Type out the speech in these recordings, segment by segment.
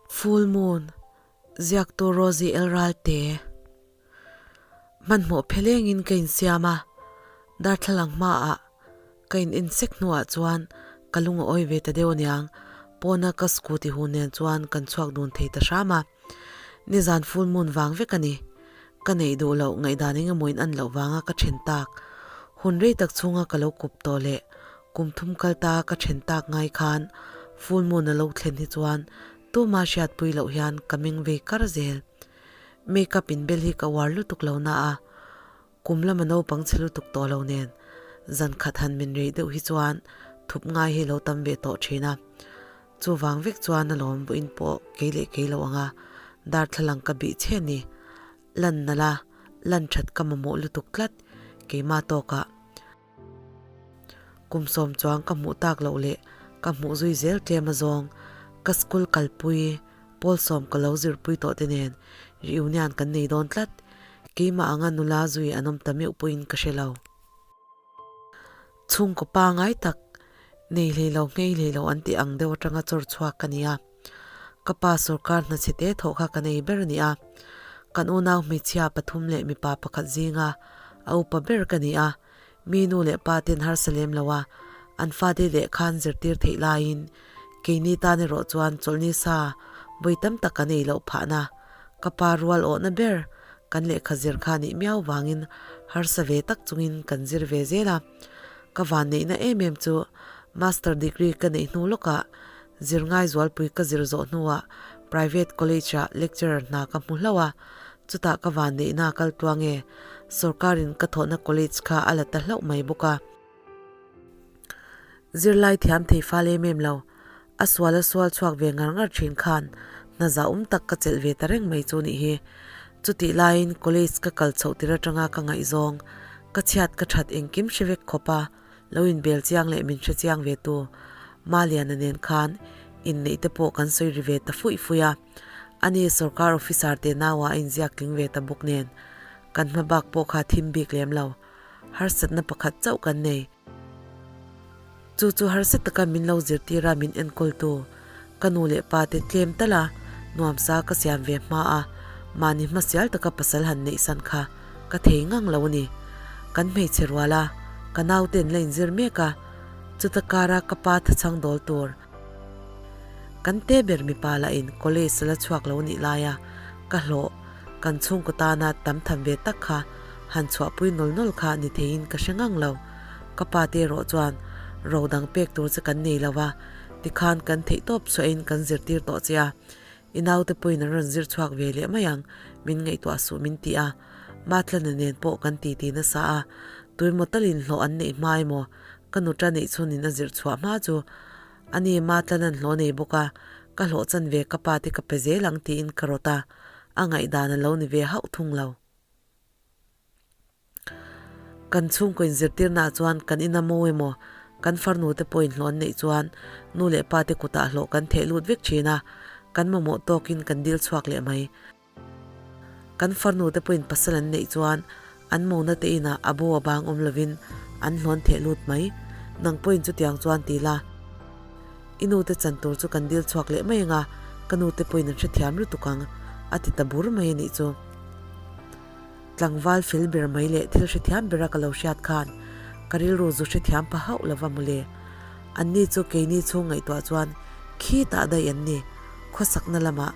Full Moon, Ziaktu Rosie El Ralte. Hmanhmawh phelengin ka insiam a, darthlalang hmaah ka in en sek hnuah chuan ka lung a awi ve ta deuh aniang, pawna ka scooty hu nen chuan kan chhuak dun thei ta hram a. Nizan Full Moon vang vek a ni. Ka neih duh loh ngaihdan engemaw in an loh vanga ka then tak. Hun rei tak chhunga ka lo kup tawh leh kum thum kal ta ka then tak ngai khan Full Moon a lo thlen hi chuan tuma hriatpui loh hian ka meng vei kar zel. Makeup in bel hi ka uar lutuk lo na a, kum lama naupang chhe lutuk tawh lo nen zan khat han min rei deuh hi chuan thup ngai hi lo tam ve tawh thin a. Chuvang vek chuan a lawm vawiin pawh kei leh kei lo anga darthlalang ka bih che ni. Lan nalh a, lan that ka mamawh lutuk tlat keimah tawkah. Kum sawm chuang ka hmuh tak loh leh ka hmuh zui zel tlem azawng ka school kalpui pawl sawm ka lo zirpui tawh te nen reunion kan nei dawn tlat. Keimah anga nula zui an awm ta meuh pawhin ka hre lo. Chhungkaw pangai tak nei hlei lo nghei hlei lo an tih ang deuh atanga chawr chhuak ka ni a. Ka pa sorkar hna chhe te thawh kha ka nei ber a ni a. Kan unau hmeichhia pathum leh mipa pakhat zinga a upa ber ka ni a. Mi nu leh pa ten harsa lem lo a, an fate leh khan zirtir theih laiin keini tan erawh chuan chawlhni sa vawi tam tak ka nei loh phahna ka pa rual awhna ber kan lehkha zir kha nih miau vangin harsa ve tak chungin kan zir ve zel a. Ka vanneihna em em chu Master degree ka neih hnu lawkah zir ngai zualpui ka zir zawh hnuah private college-ah lecturer hna ka hmu hlauh a, chutah ka vanneihna a kal tluang e, sorkarin ka thawhna college kha a la ta hlauh mai bawk a. Zirlai thiam thei fal em em lo, a sual a sual chhuak ve ngar ngar thin khan hna zahawm tak ka chelh ve ta reng mai chu nih hi. Chutih laiin college ka kal chhoh tir atanga ka ngaihzawng, ka chhiat ka that engkim hre vek khawp a, lo inbel chiang leh min hre chiang ve tu Maliana nen khan inneih te pawh kan sawi ri ve ta fuih fuih a. Ani sorkar officer te naua a inziak tling ve ta bawk nen kan hma bak pawh kha thim bik lem lo. Harsatna pakhat chauh kan nei. Chu chu harsa taka min lo zirtir a min enkawl tu ka nu leh pa te tlem tal a nuamsa ka siam ve hma a mahni hmasial taka pasal han neih san kha ka thei ngang lo a ni. Kan hmeichhe rual a ka naute an la inzir mek a chuta kara ka pa thachhang dawl tur kan te ber mipa lah in college a la chhuak lo nih laia ka hlawh kan chhungkaw tana tam tham ve tak kha han chhuahpui nawl nawl kha ni theiin ka hre ngang lo. Ka pa te erawh chuan ro dang pek tur che kan nei lo va, tikhan kan theih tawp chhuahin kan zirtir tawh che a, i naute pawhin an rawn zir chhuak ve leh mai ang, min ngaihtuah suh min ti a. Matlana nen pawh kan titi nasa a, tuimaw talin hlawh an neih hma emaw ka nuta neih chhunin a zir chhuah hma chu ani Matlana'n hlawh nei bawk a, ka hlawh chan ve ka pa te ka pe zel ang tiin ka rawt a, a ngaihdan a lo ni ve hauh thung lo. Kan chhungkaw inzirtirnaah chuan kan ina mo emaw, kan farnu te pawhin hlawh an neih chuan nu leh pa te kutah hlawh kan theh lut vek thin a, kan mamawh tawkin kan dil chhuak leh mai. Kan farnu te pawhin pasal an neih chuan an mona te inah a bo a bang awm lovin an hlawn theh lut mai. Nang pawhin chutiang chuan ti la, i nu te chan tur chu kan dil chhuak leh mai anga ka nu te pawhin an hrethiam lutuk ang, a ti ta bur mai a nih chu. Tlangval fel ber mai leh thil hrethiam bera ka lo hriat khan ka rilru zu hrethiam pha hauh lova mawle. Anni chu keini chhung ngaihtuah chuan khitah daih an ni, khawsakna lamah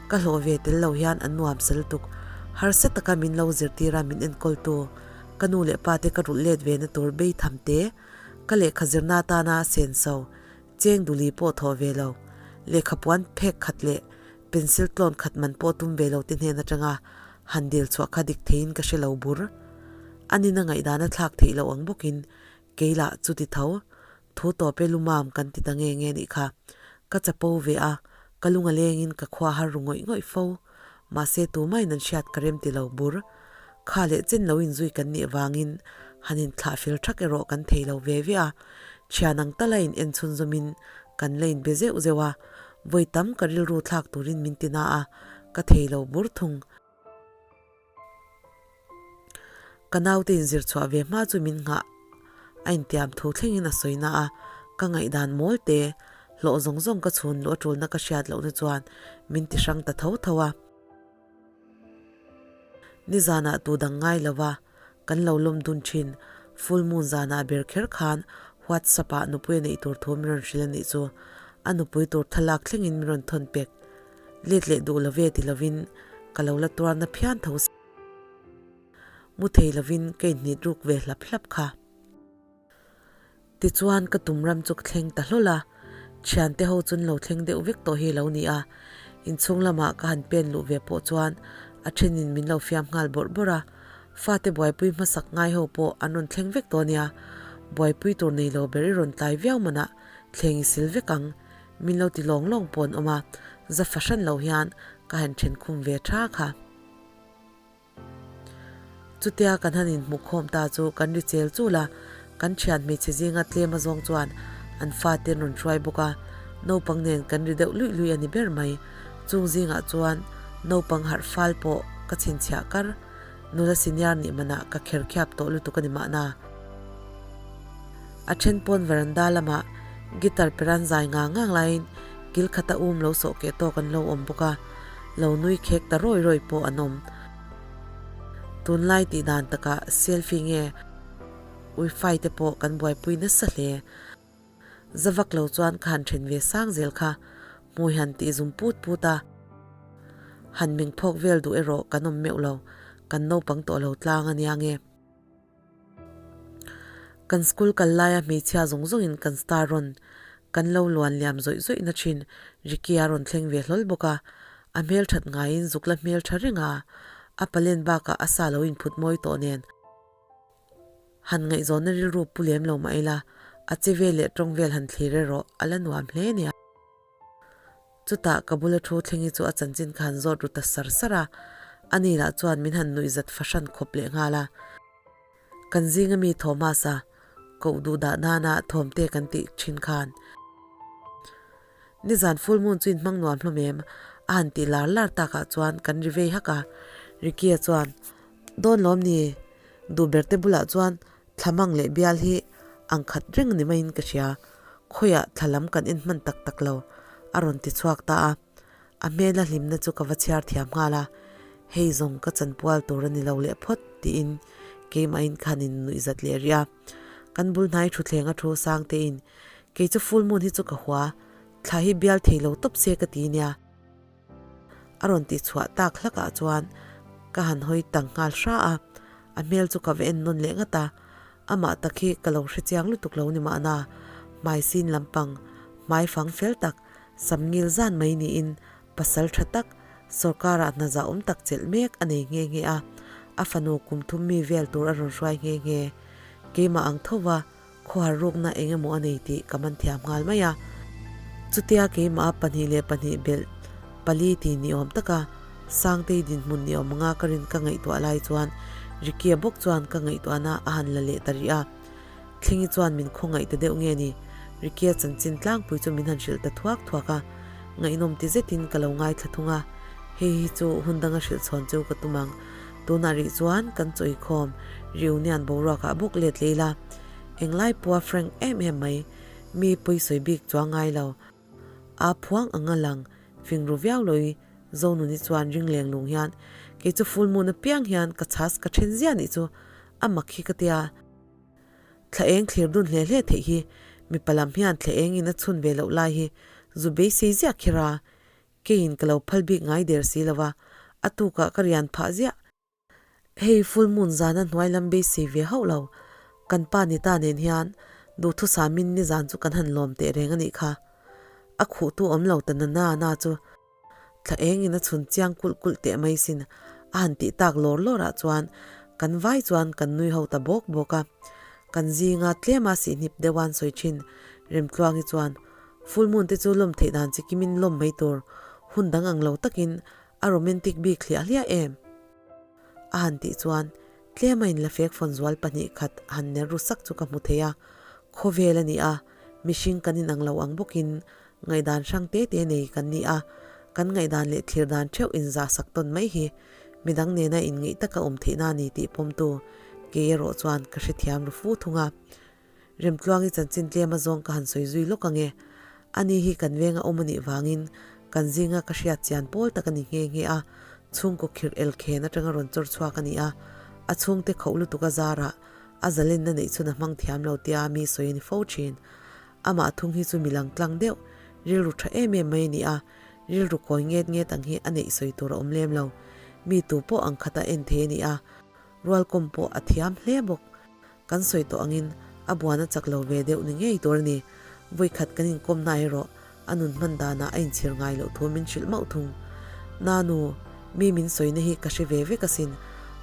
ka hlawh ve tel lo hian an nuam sa lutuk. Harsa taka min lo zirtir a min enkawltu ka nu leh pa te ka rulh let ve na tur bei tham te, ka lehkha zirna atana senso cheng duli pawh thawh ve lo, lehkha puan phek khat leh Pencil tlawn khat man pawh tum ve lo te hnen atanga han dil chhuah kha dik theiin ka hre lo bur. A nina ngaihdan a thlak theih loh ang bawkin kei lah chuti tho, thu tawp e lumam kan ti ta nge nge nih kha. Ka chapo ve a, ka lung a lengin ka khua har ru ngawih ngawih fo. Mahse tumahin an hriat ka rem ti lo bur. Kha leh chen lo inzui kan nih vangin han inthlah fel thak erawh kan thei lo ve ve a, thian ang tala in en chhunzawmin kan la inbe zeuh zeuh a, Vawi tam ka rilru thlak turin min ti na a, ka thei lo bur thung. Ka naute inzir chhuah ve hma chu min nghah a intiam thu thlengin a sawi na a, ka ngaihdan mawl te. Hlawh zawng zawng ka chhun luh a tulna ka hriat lohna chuan min ti hrang ta tho tho a. Nizanah tu dang ngai lo va, kan lo lawm dun thin. Full moon zanah ber kher khan WhatsApp ah nupui a neih tur thu min rawn hrilh a nih chu. A nupui tur thlalak thlengin min rawn thawn pek. Let leh duh lo ve ti lovin ka lo la tuarna phian tho si. Mu thei lovin ka inhnit ruk ve hlap hlap kha. Tichuan ka tum ram chu ka thleng ta hlawl a, thiante ho chun lo thleng deuh vek tawh hi lo ni a, inchhung lamah ka han pen luh ve pawh chuan a thenin min lo fiam nghal bawrh bawrh a, fate buaipui hmasak ngai ho pawh an rawn thleng vek tawh nia, buaipui tur nei lo ber i rawn tlai viau manah thleng i sil vek ang, min lo ti lawng lawng pawh an awm a, za fahran lo hian ka han then khum ve tha kha. Chutia kan han inhmuhkhawm ta chu kan ri chel chul a, kan thian hmeichhe zinga tlem azawng chuan an fate an rawn hruai bawk a, naupang nen kan ri deuh luih luih a ni ber mai. Chung zingah chuan naupang harh fal pawh ka chhinchhiah kar, nula senior nih manah ka kher khiap tawh lutuk a ni mahna. A then pawn veranda lamah guitar peran zai ngang ngang laiin kil khata um lo sawh keh tawk an lo awm bawk a, lo nui khek ta rawi rawi pawh an awm. Tunlai tih dan takah selfie nge wifi te pawh kan buaipui nasa hle. Za vak lo chuan ka han then ve sang zel kha hmui han tih zum put put a, han meng phawk vel duh erawh kan awm meuh lo, kan naupang tawh lo tlang a nia nge. Kan school kal laia hmeichhia zawng zawngin kan star rawn kan lo luan liam zawih zawih na thin Ricky a rawn thleng ve hlawl bawk a, a hmel that ngaiin zuk la hmel tha reng a, a palen bakah a sa lo inphut mawi tawh nen han ngaihzawnna rilru pu lem lo mah ila a che vel leh tawng vel han thlir erawh a la nuam hle nia. Chutah ka bula thu thlengi chu a chanchin kha han zawt ru ta sar sar a, ani lah chuan min han nuih zat fahran khawp leh nghal a. Kan zinga mi Thomas-a koh duh dah nana thawmte kan tih thin khan nizan full moon chu inhmang nuam hlawm em? a han tih lar lar takah chuan kan ri vei hak a. Ricky-a chuan, Dawn lawm ni, duh berte bulah chuan Thlamang leh bial hi ang khat reng ni maiin ka hria, khawiah thla lam kan en hman tak tak lo, a rawn ti chhuak ta a. A hmela hlimna chu ka va chhiar thiam nghal a, hei zawng ka chanpual tur a ni lo leh phawt tiin keimahin khan in nuih zat leh rih a. Kan bul hnai thutthleng a thu sang tein, Kei chu full moon hi chu ka hua, thla hi bial thei lo tawp se ka ti nia. A rawn tih chhuah tak hlakah chuan ka han hawi tang nghal hra a, a hmel chu ka va en nawn leh ngat a, amah tak hi ka lo hre chiang lutuk lo ni mahna, hmai sin lampang, hmai fang fel tak, sam ngil zan mai niin pasal tha tak, sawrkarah hna zahawm tak chelh mek a nei nghe nghe a, a fanu kum thum mi vel tur a rawn hruai nghe nghe. Keimah ang tho va. Khuar rukna eng emaw a nei tih ka man thiam nghal mai a. Chutia keimah 2 leh 2 belh pali ti ni awm taka Sangtei dinhmun ni awm anga ka rin ka ngaihtuah lai chuan Ricky-a bawk chuan ka ngaihtuahna a han la leh ta rih a. Thlengi chuan min khawngaih ta deuh nge ni? Ricky-a chanchin tlangpui chu min han hrilh ta thuak thuak a. Ngaihnawm ti zetin ka lo ngaithla thung a. Hei hi chu hun danga hrilh chhawn chu ka tum ang. Tunah rih chuan kan chawikhawm reunion boruakah bawk let leh ila, englai pawha frank em em mai, mi pawisawi bik chuang ngai lo. Aa phuang ang a lang, fing ru viau lohi Zonuni chuan ring leng lung hian, Kei chu full moon apiang hian ka chhas ka then ziah nih chu a mak hi ka tia. Thla eng thlir dun hle hle theih hi mipa lam hian thla eng in a chhun ve loh lai hi zu beisei ziah kher a, Keiin ka lo phal bik ngai der si lo a, a tukah ka rian phah ziah. Hei full moon zana hnuai lam beisei ve hauh lo, kan pa ni ta nen hian duhthusamin nizan chu kan han lawm teh reng a nih kha. A khuhtu awm lo ta na na na chu thla engin a chhun chiang kulh kulh teh mai sin a han tih tak lawr lawrah chuan kan vai chuan kan nui ho ta bawk bawk a. Kan zinga tlema sihnip deuhan sawi thin Remtluangi chuan Full moon te chu lawm theih dan chi kimin lawm mai tur, hun dang ang lo takin a romantic bik hliah hliah em? A han tih chuan tlem a inla fek fawn zual 2 khat han ner ru sak chu ka hmu thei a, khawvel a ni a, mihring kan inang lo ang bawkin ngaihdan hrang te te nei kan ni a, kan ngaihdan leh thlir dan theuh inzah sak tawn mai hi midang nena inngeih taka awm theihna a ni tih pawmtu kei erawh chuan ka hrethiam ru fu thung a. Remtluangi chanchin tlem azawng ka han sawi zui lawk ang e. Ani hi kan venga awm a nih vangin kan zinga ka hriat chian pawl tak a ni nghe nghe a, chhungkaw khirh elkhen atanga rawn chawr chhuak a ni a, a chhungte khoh lutuk a zarah a zalenna neih chhun a hmang thiam lo tia mi sawi a ni fo thin. Amah thung hi chu mi lang tlang deuh, rilru tha em em mai a ni a, rilru kawi nget nget ang hi a neih sawi tur a awm lem lo. Mi tu pawh ang khata en thei a ni a, rualkawm pawh a thiam hle bawk. Kan sawi tawh angin a buan a chak lo ve deuh ni ngei tur a ni. Vawikhat kan inkawmna erawh a nun hman danah a inchhir ngai loh thu min hrilh mauh thung. Nanu, mi min sawina hi ka hre ve vek asin.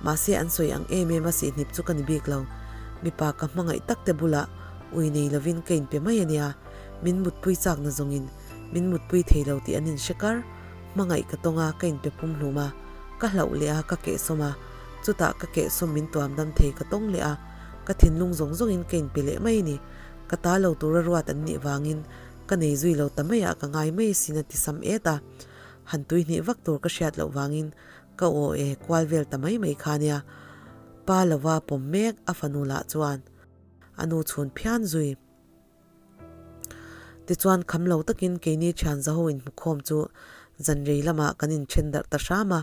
Mahse an sawi ang em em a sihnip chu ka ni bik lo. Mipa ka hmangaih tak te bulah ui nei lovin ka inpe mai a nia. Min mutpui chakna zawngin min mutpui thei lo tih an inhre kar. Hmangaih ka tawng a, ka inpe pum hlum a. Ka hlauh leh a, ka kehsawm a. Chutah ka kehsawm min tuam dam thei ka tawng leh a. Ka thinlung zawng zawngin ka inpe leh mai a ni. Ka ta lo tura ruat an nih vangin Ka nei zui lo ta mai ah ka ngai mai asin a ti sam et a. Han tui hnih vak tur ka hriat loh vangin ka aw e kual vel ta mai mai kha nia. Pa lova pawm mek a fanu lah chuan a nu chhun phian zui. Tichuan kham lo takin keini thian zaho inhmukhawm chu zanrei lamah kan inthen darh ta hram a.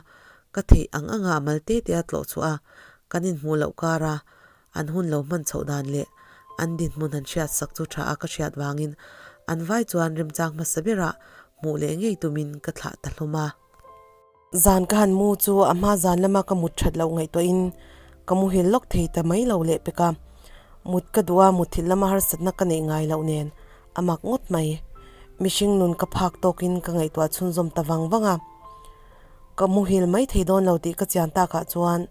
Ka theih ang anga a mal te te a tlawh chhuah a, kan inhmuh loh kar a An hun lo hman chhoh dan leh an dinhmun han hriat sak chu tha a ka hriat vangin an vai chuan remchang hmasa berah hmuh leh ngei tumin ka thlah ta hlawm a. Zan ka han mu chu a hma zan lama ka mut that loh ngaihtuahin ka muhil lawk thei ta mai lo leh pek a. Mut ka duh a, muthilh lama harsatna ka neih ngai loh nen a mak ngawt mai. Mihring nun ka phak tawkin ka ngaihtuah chhunzawm ta vang vang a. Ka muhil mai thei dawn lo tih ka chian takah chuan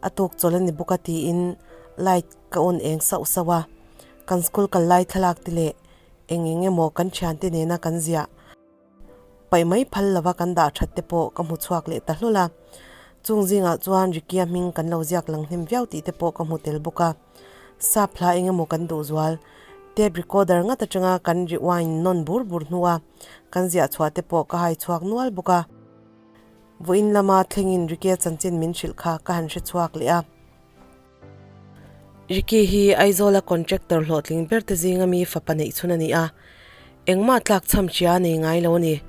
a tuk chawlh a ni bawk a tiin light ka on eng sauh sauh a, kan school kal lai thlalak te leh eng eng emaw kan thiante nena kan ziah paih mai phal lova kan dah that te pawh ka hmu chhuak leh ta hlawl a, chung zingah chuan Ricky-a hming kan lo ziak lang hnem viau tih te pawh ka hmu tel bawk a, sap hla eng emaw kan duh zual tape recorder ngat atanga kan rewind nawn bur bur hnua kan ziah chhuah te pawh ka hai chhuak nual bawk a. Vawiin lama thlengin Ricky-a chanchin min hrilh kha ka han hre chhuak leh a. Ricky hi Aizawla contractor hlawhtling ber te zinga mi fapa neih chhun a ni a, engmah tlak chham hria a nei ngai lo a ni.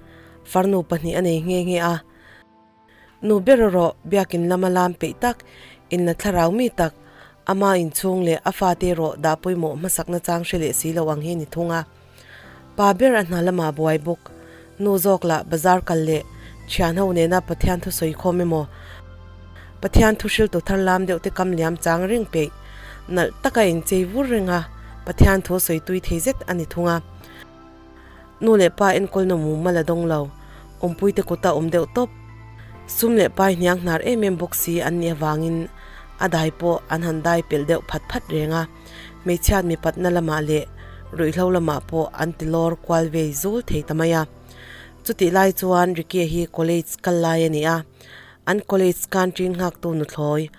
Farnu pahnih a nei nghe nghe a. Nu ber erawh biakin lama lam peih tak, inla thlarau mi tak, ama inchhung leh a fate erawh dah pawimawh hmasakna chang hre leh si lo ang hi a ni thung a. Pa ber a hna lamah buai bawk. Nu zawk lah bazar kal leh thian ho nena Pathian thu sawi khawm emaw, Pathian thu hriltu thar lam deuh te kam liam chang reng peih nalh taka inchei vur reng a, Pathian thu sawi tui thei zet a ni thung a. Nu leh pa enkawlna mumal a dawng lo, awmpuite kuta awm deuh tawp. Sum leh pai hniang hnar em em bawk si an nih avangin a dai pawh an han dai pelh deuh phat phat reng a. Hmeichhiat mipatna lamah leh ruihhlo lamah pawh an ti lawr kual vei zul thei ta mai a. Chutih lai chuan Ricky-a hi college kal lai a ni a, an college canteen nghaktu nuthlawi,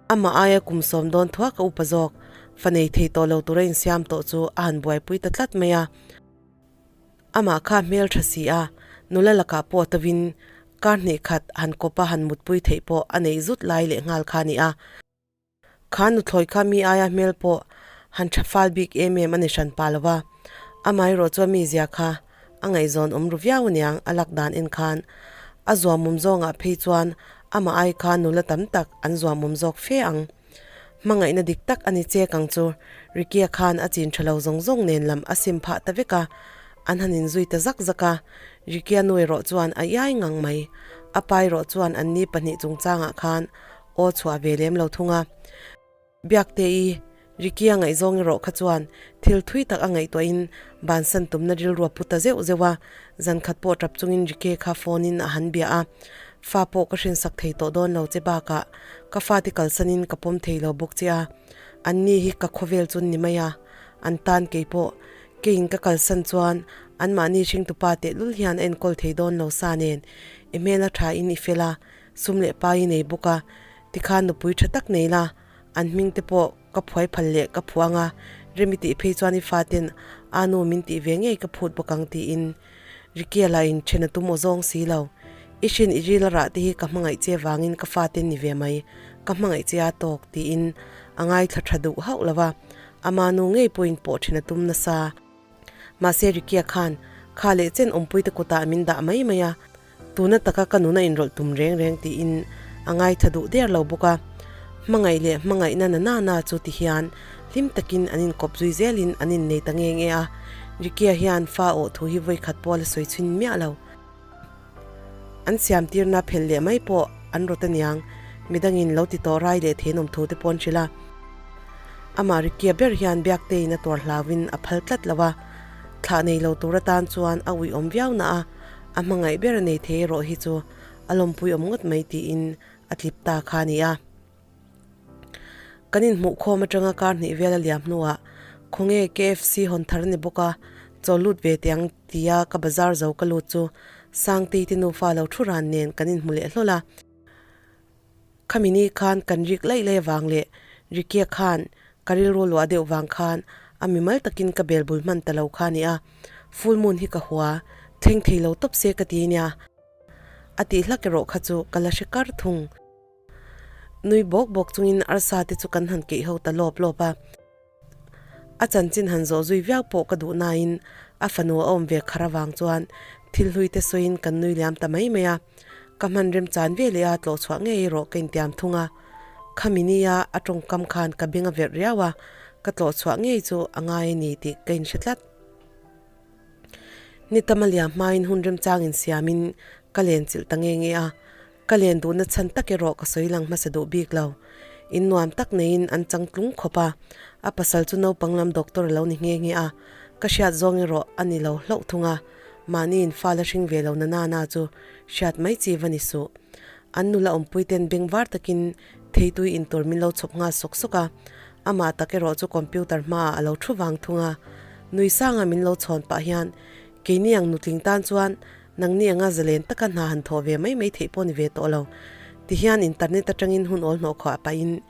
amah aia kum sawm dawn thuak a upa zawk, fa nei thei tawh lo tura insiam tawh chu a han buaipui ta tlat mai a. Amah kha hmel tha si a, nula lakah pawh a tovin kar hnih khat han kawpa han mutpui theih pawh a neih zut lai leh nghal kha a ni a. Kha nuthlawi kha mi aia hmel pawh han tha fal bik em em a ni hran pa lo va, amaherawh chuan mi zia kha a ngaihzawn awm ru viau aniang a lak dan en khan a zuamawm zawngah phei chuan amah ai kha nula tam tak an zuamawm zawk fe ang. Hmangaihna dik tak a ni chek ang chu Ricky-a khan a chin tha lo zawng zawng nen lam a sim phah ta vek a, an han inzui ta zak zak a, Ricky-a nu erawh chuan a iai ngang mai. A pa erawh chuan anni pahnih chungchangah khan Aw chhuah ve lem lo thung a. Biakte-i, Ricky-a ngaihzawng erawh kha chuan thil thui tak a ngaihtuahin bansan tumna rilru a pu ta zeuh zeuh a, zan khat pawh tap chungin Ricky kha phone-in a han bia a, Fa pawh ka hrinsak thei tawh dawn lo che bakah ka fate kalsanin ka pawm thei lo bawk che a, anni hi ka khawvel chu ni mai a, an tan kei pawh keiin ka kalsan chuan anmahni hringtupa tehlul hian a enkawl thei dawn lo sa nen i hmel a thain i fel a, Sum leh pai i nei bawk a, tikhan nupui tha tak nei la, an hming te pawh ka phuai phal leh ka phuang a, rem i tih phei chuan i faten a nu min tih ve ngei ka phut bawk ang tiin Ricky-a lah in then a tum aw zawng si lo. I hrin i ril a rah te hi ka hmangaih che vangin ka faten ni ve mai, ka hmangaih che a tawk tiin a ngaithla tha duh hauh lo va, ama nu ngei pawhin pawh then a tum nasa. Mahse Ricky-a khan Kha leh chen awmpuite kutah min dah mai mai a, tuna taka ka nuna inrawlh tum reng reng tiin a ngaitha duh der lo bawk a. Hmangaih leh hmangaihna na na na chu ti hian hlim takin an inkawp zui zelin an innei ta nge nge a, Ricky-a hian fa awh thu hi vawikhat pawh a la sawi chhin miah lo. An siamtirna phelh leh mai pawh an rawt aniang, midangin lo ti tawh rai leh thenawm thu te pawh an hrilh a. Amah Ricky-a ber hian Biakteiin a tuar hlauin a phal tlat lo a, thlah nei lo tur atan chuan a uiawm viau na a, a hmangaih ber a nei thei erawh hi chu a lawmpui awm ngawt mai tiin a tlip ta kha a ni a. Kan inhmuh khawm atanga kar hnih vel a liam hnuah khawnge KFC hawn thar a ni bawk a, chaw lut ve teh ang tia ka bazar zo ka lut chu Sangtei te nufa lo thu ran nen kan inhmu leh hlawl a. Khami ni khan kan rik laih laih avang leh Ricky-a khan ka rilru luah deuh vang khan a mimal takin ka bel bul hman ta lo kha a ni a, full moon hi ka hua, thleng thei lo tawp se ka ti nia. A tih hlak erawh kha chu ka la hre kar thung. Nui bawk bawk chungin arsa te chu kan han keih ho ta lawp lawp a. A chanchin han zawh zui viau pawh ka duh nain a fanu a awm ve khar avang chuan thil hlui te sawiin kan nui liam ta mai mai a. Ka hman remchan ve leh a tlawh chhuah ngei erawh ka intiam thung a. Khami nia a tawngkam khan ka beng a verh riau a, ka tlawh chhuah ngei chu a ngai a ni tih ka inhre tlat. Ni tam a liam hmain hun remchang insiamin ka len chilh ta nge nge a. Ka len duhna chhan tak erawh ka sawi lang hmasa duh bik lo. In nuam tak neiin an chang tlung khawp a, a pasal chu naupang lam doctor a lo ni nghe nghe a, ka hriat zawng erawh a ni lo hlauh thung a, mahni in fa la hring ve lo na na na chu hriat mai chi va ni suh. An nula awmpuiten beng var takin theitui in tur min lo chhawp nghal sawk sawk a, amah tak erawh chu computer hmaah a lo thu vang thung a, nui sanga min lo chhawn pah hian keini ang nutling tan chuan Nangni anga zalen taka hna han thawh ve mai mai theih pawh ni ve tawh lo. Tihian internet atangin hun awl hnawh khawh pahin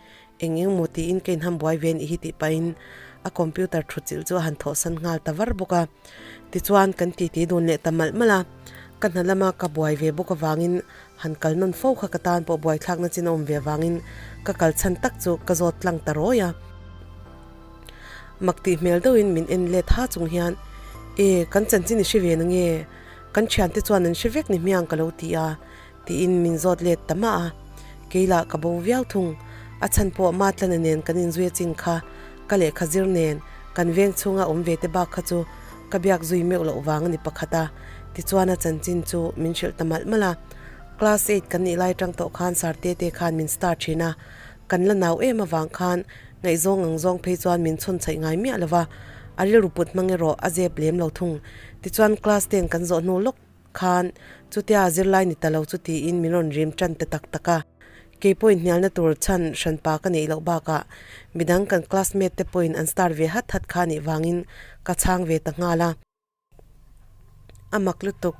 eng eng maw tiin ka inham buai ve nih hi tih pahin a computer thutchilh chu a han thawhsan nghal ta var bawk a. Tichuan kan titi dun leh ta malh malh a, ka hna lama ka buai ve bawk avangin han kal nawn fo kha ka tan pawh buaithlakna chin a awm ve avangin ka kal chhan tak chu ka zawt tlang ta rawi a. Mak tih hmel deuhin min en let ha chung hian, E, kan chanchin i hre ve na nge? Kan thiante chuan an hre vek ni hmiang ka lo ti a, tiin min zawt let ta mah a. Kei lah ka bo viau thung. A chhan pawh Matlana nen kan inzui a chin kha, ka lehkha zir nen kan veng chhunga awm ve te bak kha chu ka biak zui meuh loh vang a ni pakhat a, tichuan a chanchin chu min hrilh ta malh malh a. Class eight kan nih lai tang tawh khan Sarte te khan min star thin a, kan la nau em avang khan Ngaihzawng ang zawng phei chuan min chhawn chhaih ngai miah lo va, a rilru put hmang erawh a zep lem lo thung. Tichuan class ten kan zawh hnu lawk khan chutia a zirlai ni ta lo chu tiin min rawn rim tan ta tak tak a. Kei pawhin hnialna tur chhan hranpa ka neih loh bakah midang kan classmate te pawhin an star ve hat hat kha nih vangin ka chhang ve ta nghal a. A mak lutuk.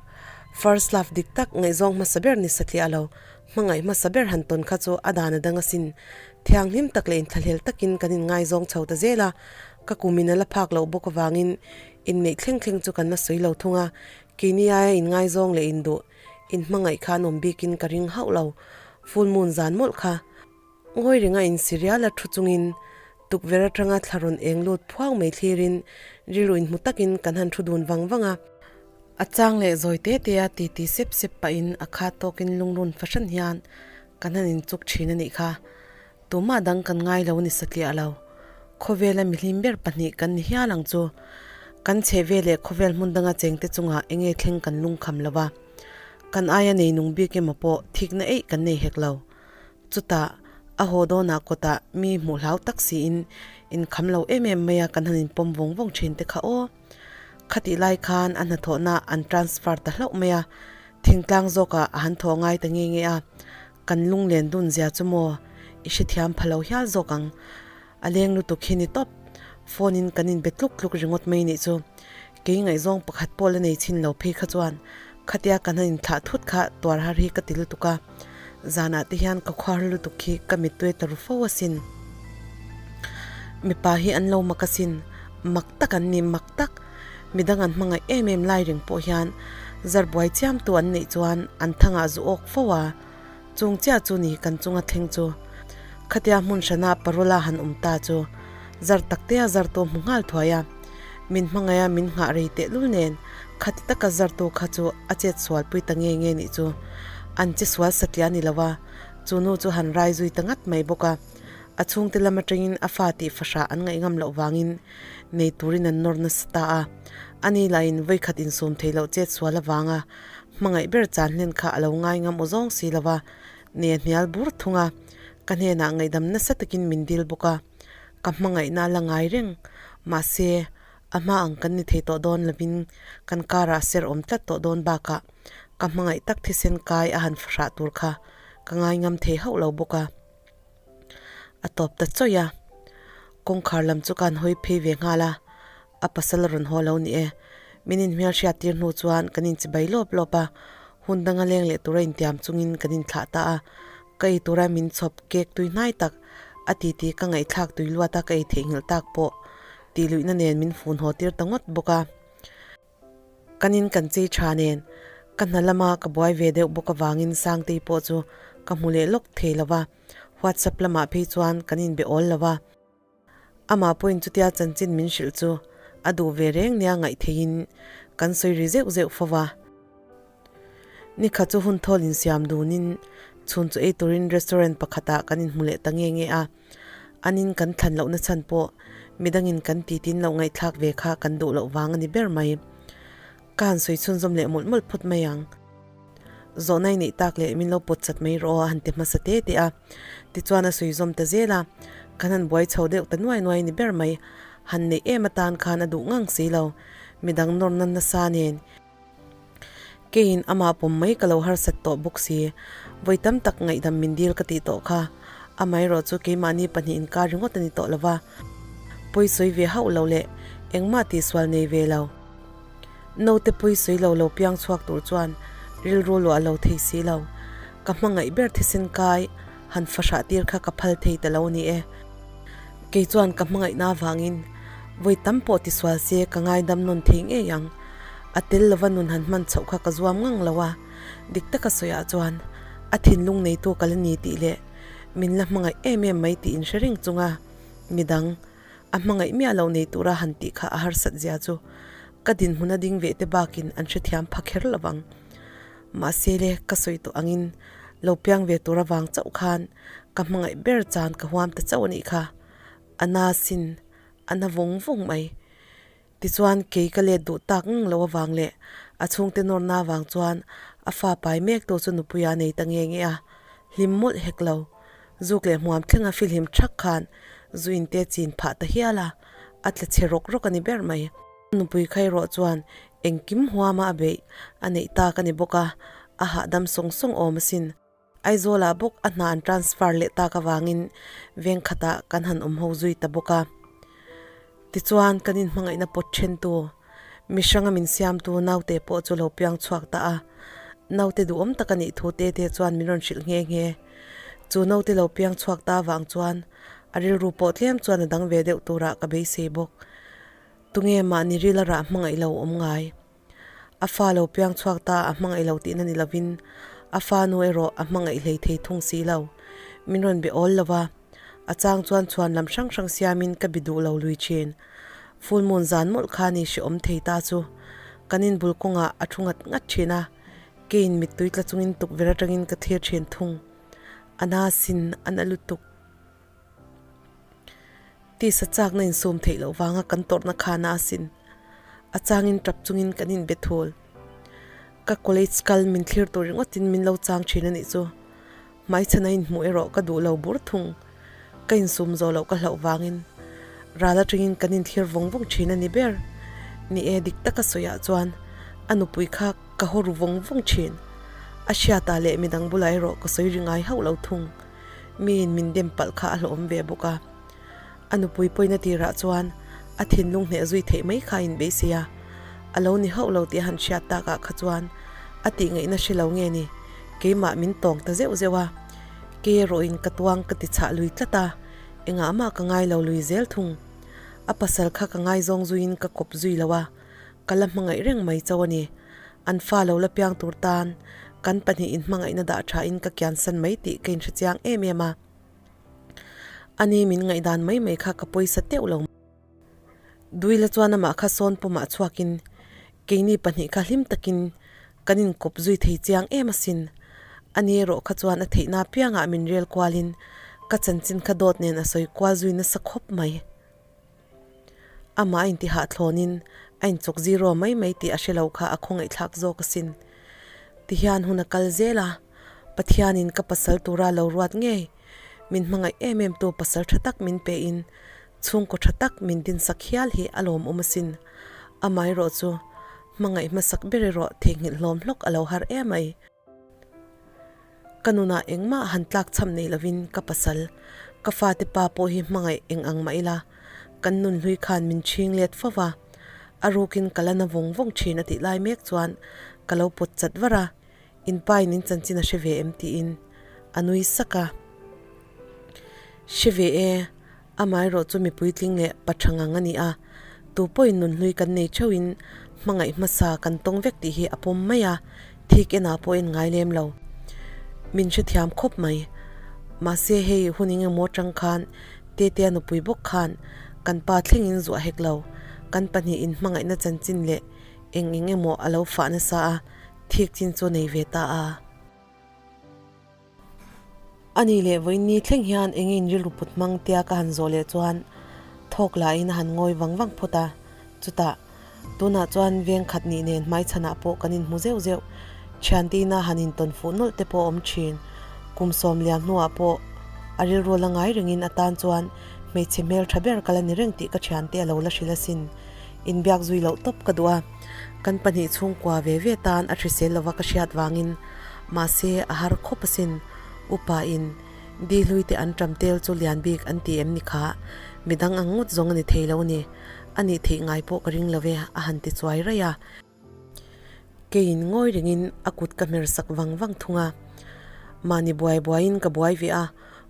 First love dik tak ngaihzawng hmasa ber ni satliah lo. Hmangaih hmasa ber han tawn kha chu a dan a dang asin. Thianghlim tak leh inthlahlel takin kan inngaizawng chho ta zel a, ka kumin a la phak loh bawk avangin inneih thleng thleng chu kan la sawi lo thung a, keini aia inngaizawng leh induh inhmangaih kha an awm bikin ka ring hauh lo. Full moon zan mawlh kha. Ngawi renga insirial a thu chungin tukverh atanga thla rawn eng lut phuau mai thlirin rilru inhmu takin kan han thu dun vang vang a. A chang leh zawi te te a titi sep sep pahin a khat tawkin lungrun fahran hian kan han inchuk thin a nih kha. Tumah dang kan ngai lo ni satliah lo. Khawvela mihlim ber pahnih kan ni hial ang chu. Kan chheh veleh khawvel hmun danga chengte chungah enge thleng kan lungkham lo va. Kan aia nei nung bik emaw pawh thikna eih kan nei hek lo. Chutah, a haw dawnah kawtah mi hmuh hlau tak siin inkham lo em em mai a kan han inpawm vawng vawng thin te kha aw. Khatih lai khan a hnathawhna an transfer ta hlauh mai a, thingtlang zawkah a han thaw ngai ta nge nge a, kan lunglen dun zia chu maw i hrethiam pha lo hial zawk ang. A leng lutuk hi ni tawp. Phone in kan inbe tluk tluk ringawt mai nih chu. Kei ngaihzawng pakhat pawh la nei chhin lo phei kha chuan khatia kan han inthlah thut kha tuar har hi ka ti lutuk a. Zanah te hian ka khuar lutuk hi ka mittui ta ru fo asin. Mipa hi an lo mak asin. Mak tak an ni, mak tak. Midang an hmangaih em em lai reng pawh hian zar buai chiamtu an neih chuan an thangah zu awk fo a. Chung chiah chu ni kan chunga thleng chu. Khatia hmun hrana parula han awm ta chu zar taktea zar tu hmu nghal thuai a. Min hmangaih a min nghah rei tehlul nen Khati taka zartu kha chu a chet sual pui ta nge nge nih chu. An che sual satliah a ni lo a, chu nu chu han rai zui ta ngat mai bawk a. A chhungte lam atangin a fa tih fahrah an ngaih ngam loh vangin nei turin an nawr nasa ta a. Ani lahin vawikhat insum thei loh chet sual avanga hmangaih ber chan hlen kha a lo ngai ngam aw zawng si lo va, nei a hnial bur thung a. Ka hnenah ngaihdam nasa takin min dil bawk a, ka hmangaihna a la ngai reng. Mahse, a hma ang kan ni thei tawh dawn lovin kan karah ser awm tlat tawh dawn bakah ka hmangaih tak thisen kai a han fahrah tur kha ka ngai ngam thei hauh lo bawk a. A tawp ta chawih a, kawngkhar lam chu ka han hawi phei ve nghal a, a pasal a rawn haw lo ni e. Min inhmel hriat tir hnu chuan kan inchibai lawp lawp a, hun danga leng leh tura intiam chungin kan inthlah ta a, ka ei tura min chhawp cake tui hnai tak a titi ka ngaihthlak tui luat a ka ei theihnghilh tak pawh tih luihna nen min fun haw tir ta ngawt bawk a. Kan in kan chei tha nen ka hna lama ka buai ve deuh bawk avangin Sangtei pawh chu ka hmu leh lawk thei lo va, WhatsApp lamah phei chuan kan inbe awl lo va. Amah pawhin chutia chanchin min hrilh chu a duh ve reng nia ngaih theihin kan sawi ri zeuh zeuh fo va. Nikha chu hun thawl insiam dunin chhun chu ei turin restaurant pakhatah kan inhmu leh ta nge nge a. Anin kan thlan lohna chhan pawh midangin kan titin loh ngaihthlak ve kha kan duh loh vang a ni ber mai. Ka han sawi chhunzawm leh mawlh mawlh phawt mai ang. Zawhna i neih tak leh min lo pawt chat mai rawh aw a han ti hmasa te te a. Tichuan a sawi zawm ta zel a, kan han buai chho deuh ta nuai nuai a ni ber mai. Han neih em atan khan a duh ngang si lo. Midang nawrna nasa nen. Keiin amah pawm mai ka lo harsat tawh bawk si. Vawi tam tak ngaihdam min dil ka tih tawh kha. Amaherawh chu keimahni pahnihin kar ringawt a ni tawh lo va. Pawi sawi ve hauh lo leh engmah tihsual nei ve lo. Naute pawi sawi lo lo piang chhuak tur chuan rilru luah lo thei si lo. Ka hmangaih ber thisen kai han fahrah tir kha ka phal thei ta lo ni e. Kei chuan ka hmangaihna avangin vawi tam pawh tisual se ka ngaidam nawn thei ngei ang. A tel lova nun han hman chhoh kha ka zuam ngang lo a, dik taka sawiah chuan a thinlung neitu ka la ni tih leh min la hmangaih em em mai tih inhre reng chunga midang a hmangaih miah lo nei tura han tih kha a harsat zia chu ka dinhmun a ding ve te bakin an hrethiam pha kher lo vang. Mahse le ka sawi tawh angin lo piang ve tur avang chauh khan ka hmangaih ber chan ka huam ta chauh a nih kha. A na sin, a na vawng vawng mai. Tichuan kei ka let duh tak ngang lo avang leh a chhungte nawrna avang chuan a fa pai mek tu chu nupuia nei ta nge nge a, hlim mawlh hek lo. Zuk leh hmuam thlenga filhim thak khan zu in te chin phah ta hial a, a tla chhe rawk rawk a ni ber mai. Nupui khai rawh chuan engkim huama a beih a neih tak a ni bawk a, a hahdam sawng sawng awm asin. Aizawlah bawk a hna an transfer leh tak avangin veng khatah kan han awm ho zui ta bawk a. Tichuan kan inhmangaihna pawt thentu, mihranga min siamtu naute pawh chu lo piang chhuak ta a. Naute duhawm tak a nih thu te te chuan min rawn hrilh nghe nghe. Chu naute lo piang chhuak ta avang chuan a rilru pawh tlem chuan a dang ve deuh turah ka beisei bawk. Tunge mahni ril a rah hmangaih lo awm ngai? A fa lo piang chhuak ta a hmangaih lo tihna ni lovin a fa nu erawh a hmangaih hlei thei thung si lo. Min rawn be awl lo va, a chang chuan chhuan lam hrang hrang siamin ka bi duh lo lui thin. Full moon zan mawlh kha ni hrehawm thei ta chu kan inbul kawngah a thu ngat ngat thin a, keiin mittui tla chungin tukverh atangin ka thlir thin thung. A na sin a na lutuk. Tisa chakna insum theih loh vanga kan tawrhna khan a asin. A changin tap chungin kan inbe thul. Ka college kal min thlir tur ringawtin min lo chang thin a nih chu. Hmaichhan a inhmuh erawh ka duh lo bur thung. Ka insum zawh loh ka hlauh vangin ral atangin kan inthlir vawng vawng thin a ni ber. Ni e, dik taka sawiah chuan a nupui kha ka haw ru vawng vawng thin. A hriatah leh midang bulah erawh ka sawi ri ngai hauh lo thung. Miin min dem palh kha a hlawhawm ve bawk a. A nupui pawina tirah chuan a thinlung hneh zui theih mai kha a inbeisei a, a lo ni hauh lo tih a han hriat takah kha chuan a tihngaihna hre lo nge ni, keimah min tawng ta zeuh zeuh a. Kei erawhin ka tuang ka ti chhah lui tlat a, engah mah ka ngai lo lui zel thung. A pasal kha ka ngaizawng zuiin ka kawp zui lo a, ka la hmangaih reng mai chauh a ni. An fa lo la piang tur tan kan pahnihin hmangaihna dah thain ka kiansan mai tih ka inhre chiang em em a. Ani min ngaihdan mai mai kha ka pawisa teuh lo. Duila chuan amah kha sawn pumah chhuakin. Keini pahnih kha hlim takin kan inkawp zui thei chiang em asin. Ani erawh kha chuan a theihna apiangah min rel kualin ka chanchin kha dawt nen a sawi kual zui nasa khawp mai. Amah a intihah thlawnin a inchawk zero mai mai tih a hre lo kha a khawngaihthlak zawk asin. Tihian hun a kal zel a, Pathianin ka pasal tura lo ruat ngei, min hmangaih em em tu pasal tha tak min pein chhungkaw tha tak min dinsak hial hi a lawmawm asin. Amaherawh chu hmangaih hmasak ber erawh theihnghilh hlawm hlawk a lo har em mai. Ka nunah engmah han tlak cham nei lovin ka pasal, ka fate pa pawh hi hmangaih eng ang mah ila, kan nun hlui khan min chhing let fo va, a rukin ka la na vawng vawng thin a tih lai mek chuan ka lo pawt chat var a, in pa in in chanchin a hre ve em tiin a nui sak a. Hre ve e, Amaherawh chu mi puitling leh pa tha ngang a ni a, tu pawhin nunhlui kan nei theuhin hmangaih hmasa kan tawng vek tih hi a pawm mai a, thik enah pawh en ngai lem lo. Min hrethiam khawp mai. Mahse hei hun eng emaw atang khan Tetea nupui bawk khan kan pa thlengin zuah hek lo, kan pahnihin hmangaihna chanchin leh eng eng emaw a lo fah nasa a, thik chin chu a nei ve ta a. A ni leh vawiin thleng hian eng in rilru put hmang tia ka han zawh leh chuan thawk lahin a han ngawi vang vang phawt a. Chutah, tunah chuan veng khat nih nen hmaichhanah pawh kan inhmu zeuh zeuh. Thiantina han intawn fuh nawlh te pawh a awm thin. Kum sawm liam hnuah pawh a rilru la ngai rengin a tan chuan hmeichhe hmel tha ber ka la ni reng tih ka thiante a lo la hrilh asin. Inbiak zui loh tawp ka duh a, kan pahnih chhungkua ve ve tan a hrisel lova ka hriat vangin mahse a har khawp asin. Upa in di hlui te an ṭam tel chu lian bik an ti em ni kha? Midang ang ngawt zawng a ni thei lo a ni. A nih theih ngai pawh ka ring lo ve a han ti chuai raih a. Keiin ngawi rengin a kut ka hmer sak vang vang thung a. Mahni buai buaiin ka buai ve a,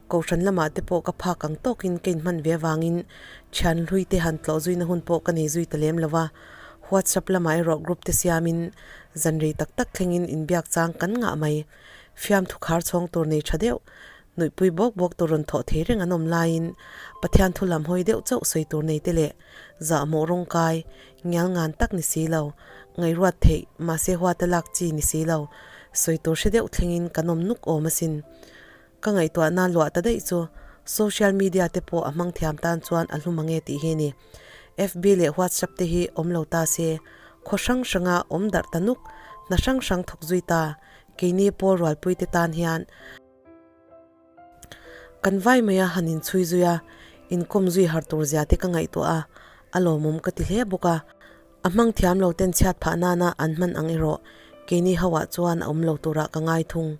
Kohhran lamah te pawh ka phak ang tawkin ka inhman ve avangin thian hlui te han tlawh zuina hun pawh ka nei zui ta lem lo va. WhatsApp lamah erawh group te siamin zan rei tak tak thlengin inbiak chang kan ngah mai. Fiamthu khar chhawng tur nei tha deuh, nuihpui bawk bawk tur rawn thawh thei reng an awm laiin Pathian thu lam hawi deuh chauh sawi tur nei te leh zahmawh rawngkai ngial ngan tak ni si lo, ngaihruat theih mahse huata lak chi ni si lo, sawi tur hre deuh thlengin kan awm nuk awm asin. Ka ngaihtuahna luah ta daih chu social media te pawh a hmang thiam tan chuan a hlu mang e tih hi a ni. FB leh WhatsApp te hi awm lo ta se, khaw hrang hranga awm darh ta nuk, hna hrang hrang thawk zui ta, keini pawl rualpui te tan hian kan vai mai a han inchhui zui a, inkawm zui har tur zia te ka ngaihtuah a, a lawmawm ka ti hle bawk a. A hmang thiam lo ten chhiat phah nana an hman ang erawh keini ho ah chuan a awm lo turah ka ngai thung.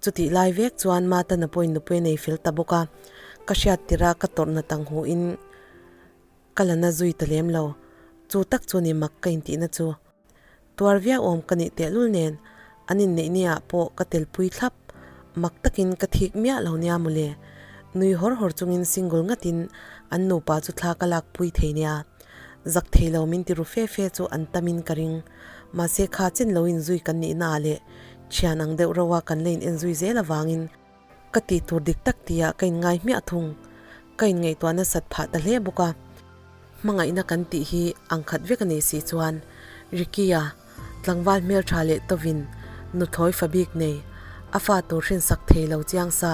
Chutih lai vek chuan Matana pawhin nupui a nei fel ta bawk a, ka hriat tirh a ka tawrh na tang hu in ka la na zui ta lem lo. Chu tak chu ni mak ka intihna chu. Tuar viau awm ka nih tehlul nen an inneih ni ah pawh ka telpui thlap. Mak takin ka thik miah lo nia mawle. Nui hawr hawr chungin single ngatin an nupa chu thla ka lakpui thei nia. Zak thei lo min ti ru fe fe chu an tam in ka ring. Mahse kha chin lo in zui kan nih na ah leh thian ang deuh rauh a kan la in en zui zel avangin ka tih tur dik tak tih ah ka in ngai hmiah thung. Ka in ngaihtuah nasat phah ta hle bawk a. Hmangaihna kan tih hi ang khat vek a nei si chuan Ricky-a tlangval hmeltha leh tawin nuthlawi fa bik nei a fa tur hrinsak thei lo chiang sa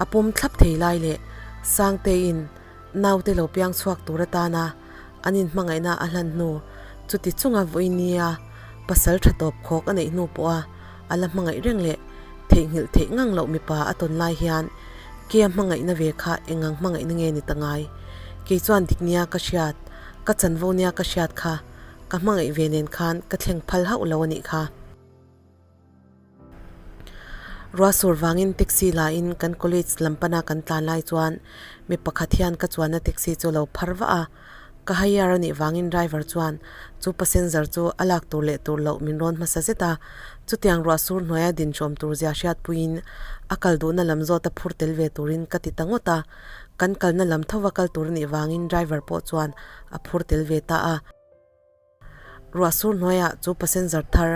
a pawm thlap thei lai leh Sangteiin Naute lo piang chhuak tur atana an inhmangaihna a hlan hnu, chuti chunga vawi nia pasal tha tawp khawk a neih hnu pawha a la hmangaih reng leh theihnghilh theih ngang loh mipa a tawn lai hian Kia hmangaihna ve kha engang hmangaihna nge ni ta ngai? Kei chuan dik nia ka hriat, ka chanvo nia ka hriat kha ka hmangaih ve nen khan ka thleng phal hauh lo a nih kha. Ruahsur vangin taxi lain kan college lam pana kan tlan lai chuan mi pakhat hian ka chuanna taxi chu a lo phar vah a, ka hire a nih vangin driver chuan chu passenger chu a lak tur leh tur loh min rawn hmasa zet a, chutiang ruahsur hnuaia dinhrawm tur zia hriatpuiin a kal duhna lam zawta phur tel ve turin ka ti ta ngawt a, kan kalna lam thova kal tur a nih vangin driver pawh chuan a phur tel ve ta a. Ruah sur hnuaiah chu passenger thar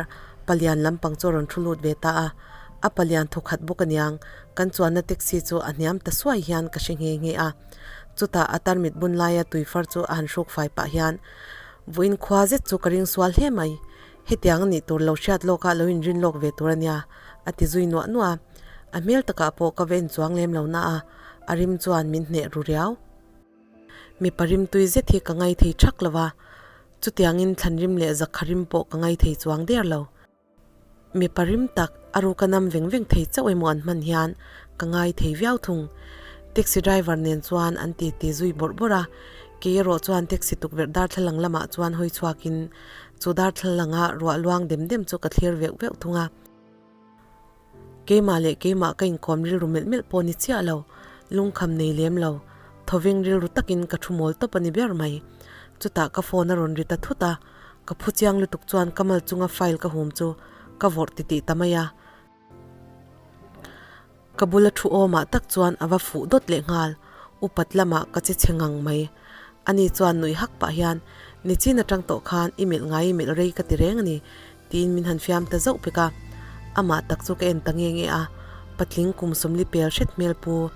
palian lampang chu a rawn thu lut ve ta a, a palian thaw khat bawk aniang, kan chuanna taxi chu a hniam ta suai hian ka hre nghe nghe a. Chutah a tarmit bun laia tui far chu a han hruk fai pah hian, Vawiin khua zet chu ka ring sual hle mai. Hetiang a nih tur lo hriat lawkah lo inrin lawk ve tur a nia, a ti zui nuah nuah a. A hmel takah pawh ka va en chuang lem lo na a, a rim chuan min hneh ru riau. Mipa rim tui zet hi ka ngai thei thak lo va, chutiangin thlan rim leh zakha rim pawh ka ngai thei chuang der lo. Mipa rim tak a ruka nam veng veng thei chauh emaw an hman hian ka ngai thei viau thung. Taxi driver nen chuan an ti ti zui bawrh bawrh a, kei erawh chuan taxi tukverh darthlalang lamah chuan hawi chhuakin chu darthlalanga ruah luang dem dem chu ka thlir veuh veuh thung a. Keimah leh keimah ka inkawm rilru melh melh pawh ni chiah lo, lungkham nei lem lo, thawveng rilru takin ka thu mawl tawp a ni ber mai. Chutah ka phone a rawn ri ta thut a, ka phu chiang lutuk chuan ka mal chunga file ka hum chu ka vawrh titih ta mai a. Ka bula thu awmah tak chuan a va fuh dawt leh nghal, upat lamah ka che chhe ngang mai. Ani chuan nuih hak pah hian, Nichin atang tawh khan i melh ngai i melh rei ka ti reng a ni, tiin min han fiam ta zauh pek a. Amah tak chu ka en ta nge nge a, patling kum sawmli pel hret hmel pu,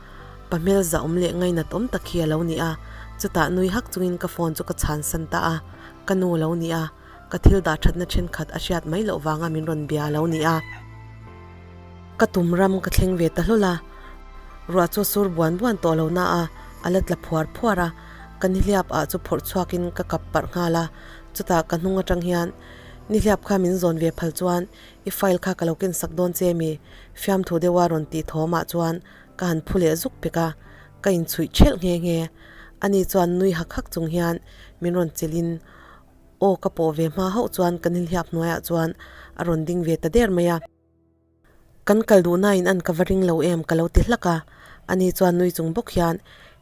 pa hmel zahawm leh ngainat awm tak hi a lo ni a. Chutah nui hak chungin ka phone chu ka chhan san ta a, ka nu lo ni a. Ka thil dah thatna thenkhat a hriat mai loh vanga min rawn bia a lo ni a. Ka tum ram ka thleng ve ta hlawl a, ruah chu a sur buan buan tawh lo na a, a la tla phuar phuar a, ka nihliap ah chu phawrh chhuakin ka kap parh nghal a, chutah ka hnung atang hian nihliap kha min zawn ve phal chuan i file kha ka lo ken sak dawn che mi fiamthu deuha rawn tih thawmah chuan ka han phu leh zuk pek a, ka inchhuih thelh nghe nghe. Ani chuan nui hak hak chung hian min rawn chelhin Aw ka pawh ve hma hauh chuan kan inhliap hnuaiah chuan a rawn ding ve ta der mai a. Kan kal duhnain an ka va ring lo em ka lo ti hlak a, ani chuan nui chung bawk hian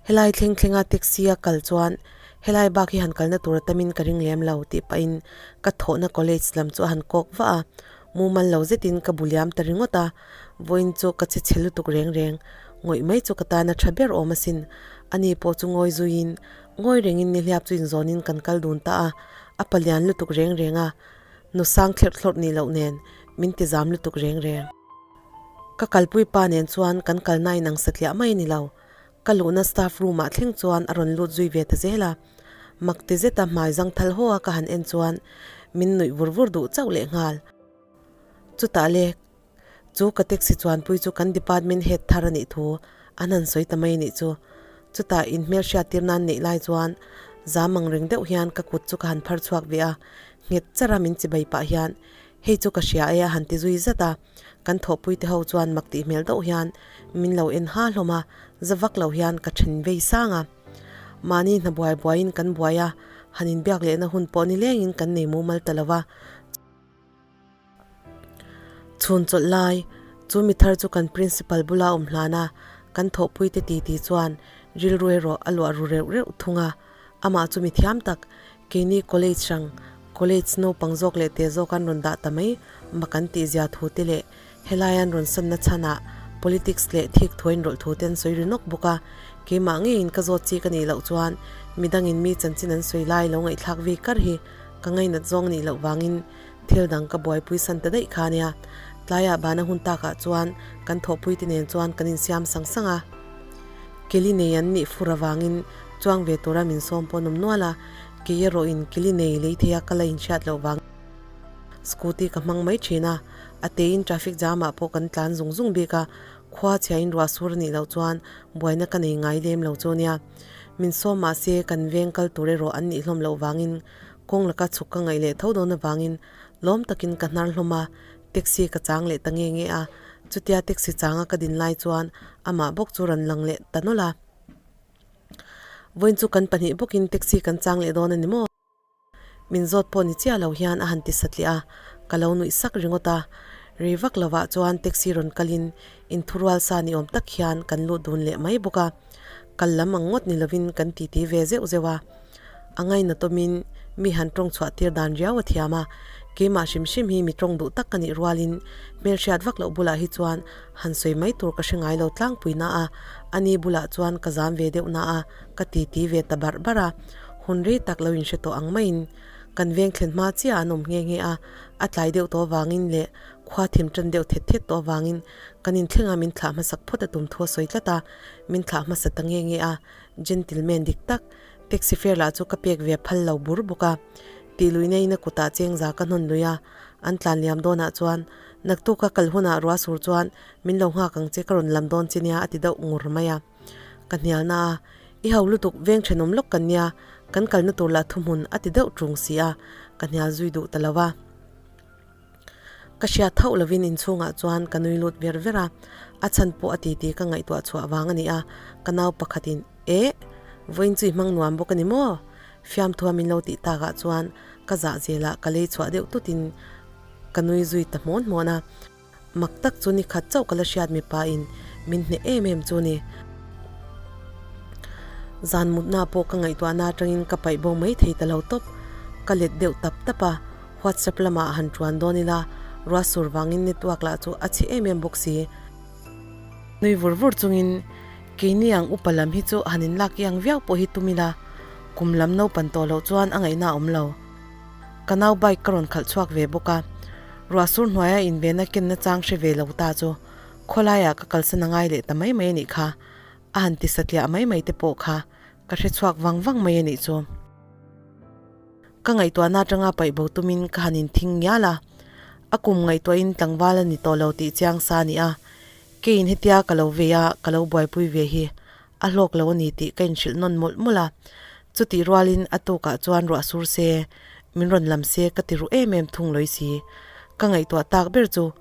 helai thleng thlenga taxi a kal chuan helai bak hi han kalna tur a tamin ka ring lem lo tih pahin ka thawhna college lam chu a han kawk vah a, mumal lo zetin ka bu liam ta ringawt a, vawiin chu ka che chhe lutuk reng reng, ngawih mai chu ka tana tha ber awm asin, ani pawh chu ngawi zuiin Ngawi rengin nihliap chu inzawnin kan kal dun ta a, a palian lutuk reng reng a, nu sang thlerh thlawrh nih loh nen min ti zam lutuk reng reng. Ka kalpui pa nen chuan kan kalna inang satliah mai a ni lo, ka luhna staff room ah thleng chuan a rawn lut zui ve ta zel a, mak ti zeta hmai zang thal haw a ka han en chuan min nuih vur vur duh chauh lehnghal. Chutah le Chu ka taxi chuanpui chu kan department head thar a nih thu an han sawi ta mai a nih chu. Chutah in hmelhriat tir nan neih lai chuan zam ang reng deuh hian ka kut chu ka han phar chhuak ve a, nghet chara min chibai pah hian hei chu ka hria e a han ti zui zat a. Kan thawhpui te ho chuan mak tih hmel deuh hian min lo en ha hlawm a, za vak lo hian ka then vei sang a. Mahni hna buai buaiin kan buai a, han inbiak lehna hun pawh nilengin kan nei mumal ta lo va. Chhun chawlh lai, chu mi thar chu kan principal bula awm hlan a, kan thawhpuite titi chuan rilru erawh a luah ru reuh reuh thung a. Amah chu mi thiam tak, keini college hrang, college naupang zawk leh teh zawk an rawn dah ta mai mak an tih zia thu te leh helai an rawn sanna chhanah politics leh thik thuain rawlh thu te an sawi ri nawk bawk a. Keimah ngeiin ka zawt chi ka nih loh chuan midangin mi chanchin an sawi lai lo ngaihthlak vi kar hi ka ngainat zawng nih loh vangin thil dang ka buaipui san ta daih kha ania. Tlaiah bana hun takah chuan kan thawhpui te nen chuan kan insiam sang sang a. Keli nei an nih fur avangin chuang ve tura min sawm pawh an awm nual a, kei erawhin keli nei lei theia ka la inhriat loh vangin scooty ka hmang mai thin a, a teiin traffic jam ah pawh kan tlan zung zung bik a, khua chhiain ruah sur a nih loh chuan buaina ka nei ngai lem lo chu ania. Min sawm mahse kan veng kal tur erawh an nih hlawm loh vangin Kawng laka chhuk ka ngaih leh tho dawn avangin lawm takin ka hnar hlawm a, taxi ka chang leh ta nge nge a, chutia taxi changa ka din lai chuan amah bawk chu rawn lang leh ta nawlh a. Vawiin chu kan pahnih bawkin taxi kan chang leh dawn a ni maw? Min zawt pawh ni chiah lo hian a han ti satliah a, ka lo nuih sak ringawt a. Rei vak lovah chuan taxi rawn kalin inthurual sa ni awm tak hian kan lut dun leh mai bawk a, kal lam ang ngawt ni lovin kan titi ve zeuh zeuh a. A ngainatawmin mi han tawng chhuah tir dan riau a thiam a, keimah hrim hrim hi mi tawng duh tak ka nih rualin hmelhriat vak loh bulah hi chuan han sawi mai tur ka hre ngai lo tlangpui na a, ani bulah chuan ka zam ve deuh na a, ka titi ve ta barh barh a, hun rei tak lo inhre tawh ang maiin kan veng thlen hma chiah an awm nghe nghe a, a tlai deuh tawh avangin leh khua thim tan deuh thet thet tawh avangin kan inthlengah min thlah hmasak phawt a tum thu a sawi tlat a, min thlah hmasa ta nghe nghe a, gentleman dik tak Taxi fare lah chu ka pek ve phal lo bur bawk a. Tih luihna in a kutah chengza ka hnawn lui a, an tlan liam dawnah chuan naktuk a kal hunah ruah sur chuan min lo nghak ang che ka rawn lam dawn che nia a ti deuh ngur mai a. Ka hnial na a, i ho lutuk veng thenawm lawk kan nia, kan kalna tur lah thuhmun a ti deuh tung si a, ka hnial zui duh ta lo va. Ka hriat thauh lovin inchhungah chuan ka nui lut ver ver a, a chhan pawh a titi ka ngaihtuah chhuah vang a ni a, ka nau pakhatin, Eh! Vawiin chu i hmang nuam bawk a ni maw? Fiamthua min lo tih takah chuan ka zah zelah ka lei chhuah deuh tutin ka nui zui ta hmawn hmawn a. Mak tak chu ni khat chauh ka la hriat mipa in min hneh em em chu ni. Zan mutna pawh ka ngaihtuahna atangin ka paih bo mai thei ta lo tawp. Ka let deuh tap tap a, WhatsApp lamah han tuan dawn ila, ruah sur vangin network lah chu a chhe em em bawk si. Nui vur vur chungin keini ang upa lam hi chu han inlak iang viau pawh hi tum ila, kum lam naupan tawh loh chuan a ngaihna a awm lo. Ka nau bike ka rawn khalh chhuak ve bawk a, ruah sur hnuaia invenna kenna chang hre ve lo ta chu khawlaiah ka kalsan a ngai leh ta mai mai a nih kha, a han ti satliah mai mai te pawh kha ka hre chhuak vang vang mai a nih chu. Ka ngaihtuahna atanga paih bo tumin ka han inthing ngial a, a kum ngaihtuahin tlangval a ni tawh lo tih chiang sa a ni a, keiin hetia ka lo vei a, ka lo buaipui ve hi a hlawk lo a ni tih ka inhrilh nawn mawlh mawlh a, chutih rualin a tukah chuan ruah sur se, min rawn lam se ka ti ruh em em thung lawi si. Ka ngaihtuah tak ber chu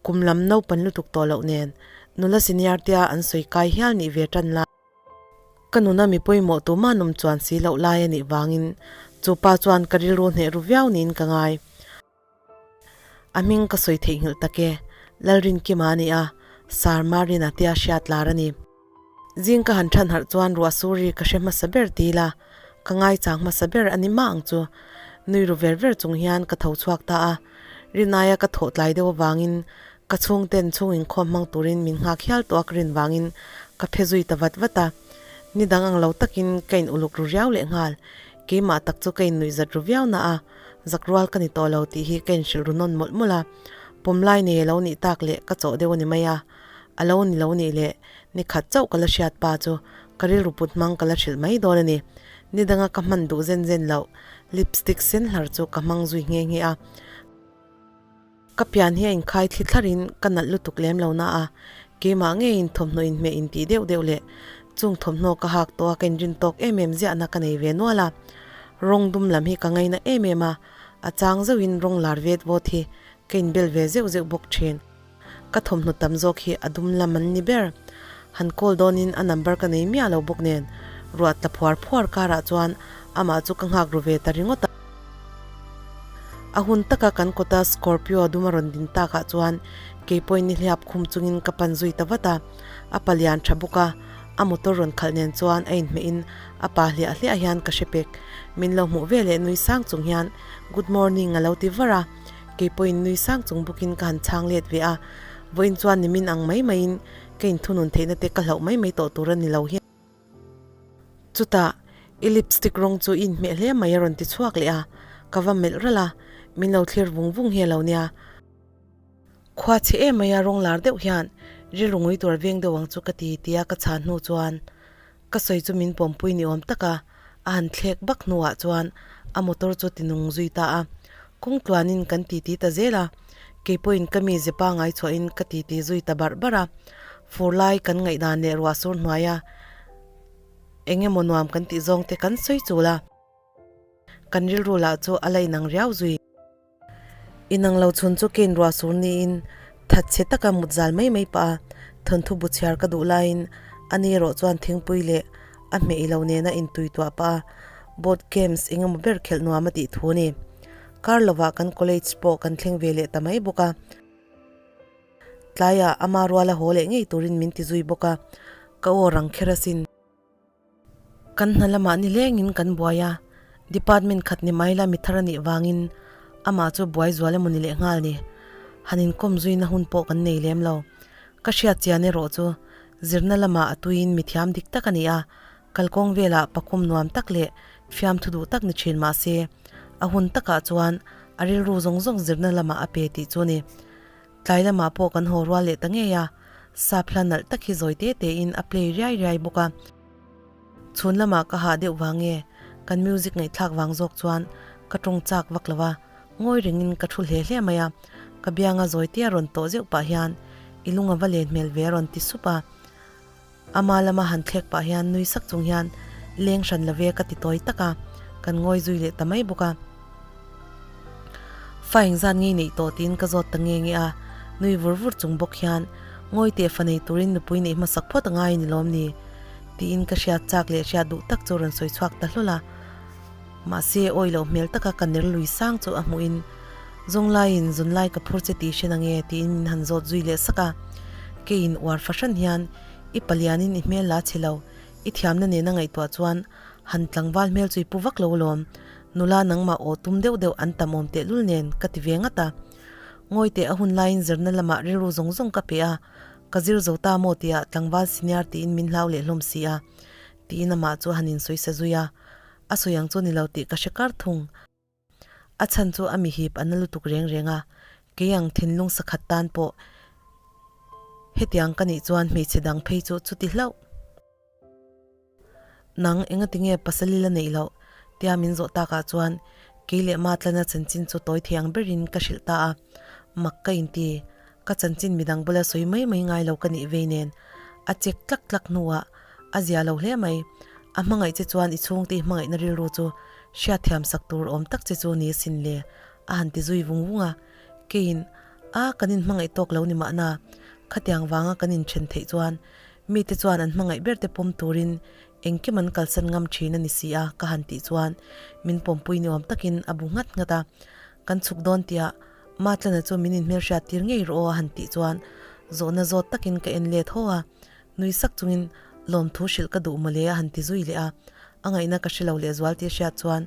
kum lam naupan lutuk tawh loh nen nula senior tia an sawi kai hial nih ve tan la. Ka nuna mi pawimawh tumah nawm chuan si loh lai a nih vangin chu pa chuan ka rilru hneh ru viau niin ka ngai. A hming ka sawi theihnghilh tak e, Lalrinkima a ni a, Sir Marina tia hriat lar a ni. Zing ka han than harh chuan ruah sur ri ka hre hmasa ber ti ila, ka ngaichang hmasa ber a ni mah ang chu. Nui ru ver ver chung hian ka tho chhuak ta a, rinaia ka thawh tlai deuh avangin ka chhungten chhung inkhawm hmang turin min nghak hial tawh a ka rin vangin ka phe zui ta vat vat a. Ni dang ang lo takin ka in uluk ru riau leh nghal, keimah tak chu ka in nuihzat ru viau na a, zak rual ka ni tawh lo tih hi ka inhrilh ru nawn mawlh mawlh a, pawm lai nei a lo nih tak leh ka chawh deuh a ni mai a, a lo ni lo nih leh ni khat chauh ka la hriat pa chu ka rilru put hmang ka la hrilh mai dawn a ni. Ni danga ka hman duh zen zen loh lipstick sen hlar chu ka hmang zui nghe nghe a. Ka pian hi a inkhai thli thlarin ka nalh lutuk lem lo na a, keimah ngeiin thawmhnaw inhmeh intih deuh deuh leh chung thawmhnaw ka hak tawh a ka inrin tawk em em ziahna ka nei ve nual a. Rawng dum lam hi ka ngaina em em a, a chang zeuhin rawng lar vet vawt hi ka inbel ve zeuh zeuh bawk thin. Ka thawmhnaw tam zawk hi a dum lam an ni ber. Han call dawnin a number ka nei miah lo bawk nen, ruah tla phuar phuar karah chuan amah chu ka nghak ru ve ta ringawt a. A hun taka kan kawta Scorpio dum a rawn din takah chuan keipawhin ni hliap khum chungin ka pan zui ta vat a. A palian tha bawk a, a motor rawn khalh nen chuan a inhmehin a pa hliah hliah hian ka hre pek. Min lo hmuh veleh nui sang chung hian Good morning a lo ti var a. Kei pawhin nui sang chung bawkin ka han chhang let ve a, vawiin chuan nimin ang mai maiin ka inthunun theihna te ka hlauh mai mai tawh tur a ni lo hian. Chutah, i lipstick rawng chu i inhmeh hle mai a rawn ti chhuak leh a, ka va melh ralh a, min lo thlir vung vung hi a lo nia. Khua chhe em mai a rawng lar deuh hian rilru ngui tur a veng deuh ang chu ka ti tia ka chhan hnu chuan Ka sawi chu min pawmpui ni awm taka a han thlek bak hnuah chuan a motor chu ti nung zui ta a. Kawng tluanin kan titi ta zel a, kei pawhin ka mi ze pangai chhuahin ka titi zui ta barh barh a. Fur lai kan ngaihdan leh ruah sur hnuaia eng emaw nuam kan tih zawng te kan sawi chul a. Kan rilru lah chu a la inang riau zui. Inang lo chhun chu kein ruah sur niin that chhe taka mut zal mai mai pah a, thawnthu bu chhiar ka duh laiin ani erawh chuan thingpui leh a hmeh ilo nena intui tuah pah a, board games eng emaw ber khelh nuam a tih thu a ni. Kar lovah kan college pawh kan thleng ve leh ta mai bawk a. Tlaiah ama ruala haw leh ngei turin min ti zui bawk a, ka aw rang kher asin. Kan hna lamah ni hlengin kan buai a, department khat ni mai la mi thar a nih vangin amah chu buai zual emaw ni leh nghal ni. Han inkawm zuina hun pawh kan nei lem lo. Ka hriat chian erawh chu zirna lamah a tuiin mi thiam dik tak a ni a, kalkawng velah pakhum nuam tak leh fiamthu duh tak ni thin mah se, a hun takah chuan a rilru zawng zawng zirna lamah a pe tih chu a ni. Tlai lamah pawh kan haw rual leh ta ngei a, sap hla nalh tak hi zawi te tein a play riai riai bawk a. Chhun lamah ka hah deuh vang nge, kan music ngaihthlak vang zawk chuan Ka tawng chak vak lo a, ngawi rengin ka thu hle hle mai a. Ka bianga zawitea rawn tawh zeuh pah hian, I lung a va len hmel ve a rawn ti sup a. Ama lama han thlek pah hian nui sak chung hian leng hran lo ve ka ti tawi tak a, kan ngawi zui leh ta mai bawk a. Fa engzat ngei neih tawh tiin ka zawt ta nge nge a, nui vur vur chung bawk hian ngawi teh fa nei turin nupui neih hmasak phawt a ngai ni lawm ni? tiin ka hriat chak leh hriat duh tak chu rawn sawi chhuak ta hlawl a. Mahse awi loh hmel taka ka ner lui sang chu a hmuhin Zawnglaiin zunlai ka phur che tih hre nange tiin min han zawt zui leh sak a. Keiin uar fahran hian i palianin i hmel la chhe lo, i thiamna nena ngaihtuah chuan han tlangval hmel chu i pu vak lo alawm, nula nangmah aw tum deuh deuh an tam awm tehlul nen ka ti ve ngat a. Ngawi teh a hun laiin zirna lamah rilru zawng zawng ka pe a, ka zir zo ta maw tihah tlangval senior tiin min hlau leh hlawm si a tiin amah chu a han insawi sa zui a. A sawi ang chu ni lo tih ka hre kar thung. A chhan chu a mihip a na lutuk reng reng a, kei ang thinlung sakhat tan pawh hetiang ka nih chuan hmeichhe dang phei chu chuti hlauh. Nang engati nge pasal i la neih loh? tia min zawh takah chuan kei leh Matlana chanchin chu tawi thei ang berin ka hrilh ta a, mak ka inti. Ka chanchin midang bula sawi mai mai ngai lo ka nih vei nen a chek tlak tlak hnuah a zia lo hle mai. A hmangaih che chuan i chhungte i hmangaihna rilru chu hriatthiam sak tur awm tak che chu ni asin le, a han ti zui vung vung a. Keiin, A, kan inhmangaih tawk lo ni mahna, khatiang vanga kan inthen theih chuan mite chuan an hmangaih berte pawm turin engkim an kalsan ngam thin a ni si a, ka han tih chuan min pawmpui ni awm takin a bu nghat nghat a. Kan chhuk dawn tiah Matlana chu min inhmelhriat tir ngei rawh aw a han tih chuan zawhna zawt takin ka en let haw a. Nui sak chungin lawmthu hrilh ka duh mawle a han ti zui leh a, a ngaihna ka hre lo lehzual tih hriat chuan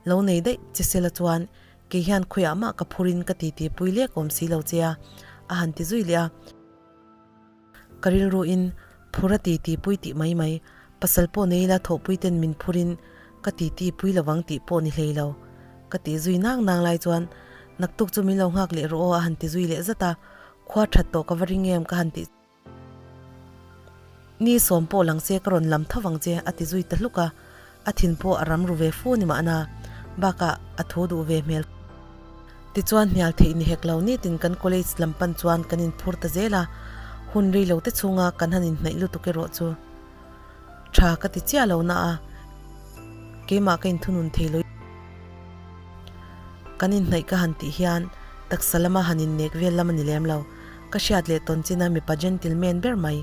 lo nei daih che sela chuan kei hian khawiah mah ka phurin ka titi pui lek awm si lo che a, a han ti zui leh a. Ka rilruin phur a titi pui tih mai mai, pasal pawh nei ila thawhpui ten min phurin ka titi pui lovang tih pawh ni hlei lo. Ka tih zui nang nang lai chuan naktuk chu min lo nghak leh rawh aw a han ti zui leh zat a, khua that tawh ka va ring em ka han tih. Ni sawm pawh lang se ka rawn lam tho vang che a ti zui ta hluk a, a thin pawh a ram ru ve fu ni mahna, bakah a thu duh ve hmel. Tichuan hnial theih ni hek lo nitin kan college lam pan chuan kan inphur ta zel a, hun rei lo te chhunga kan han inhnaih lutuk erawh chu tha ka ti chiah lo na a, keimah ka inthunun thei lo. Kan inhnaih ka han tih hian taksa lama han innek vel lam a ni lem lo. Ka hriat leh tawn china mipa gentleman ber mai,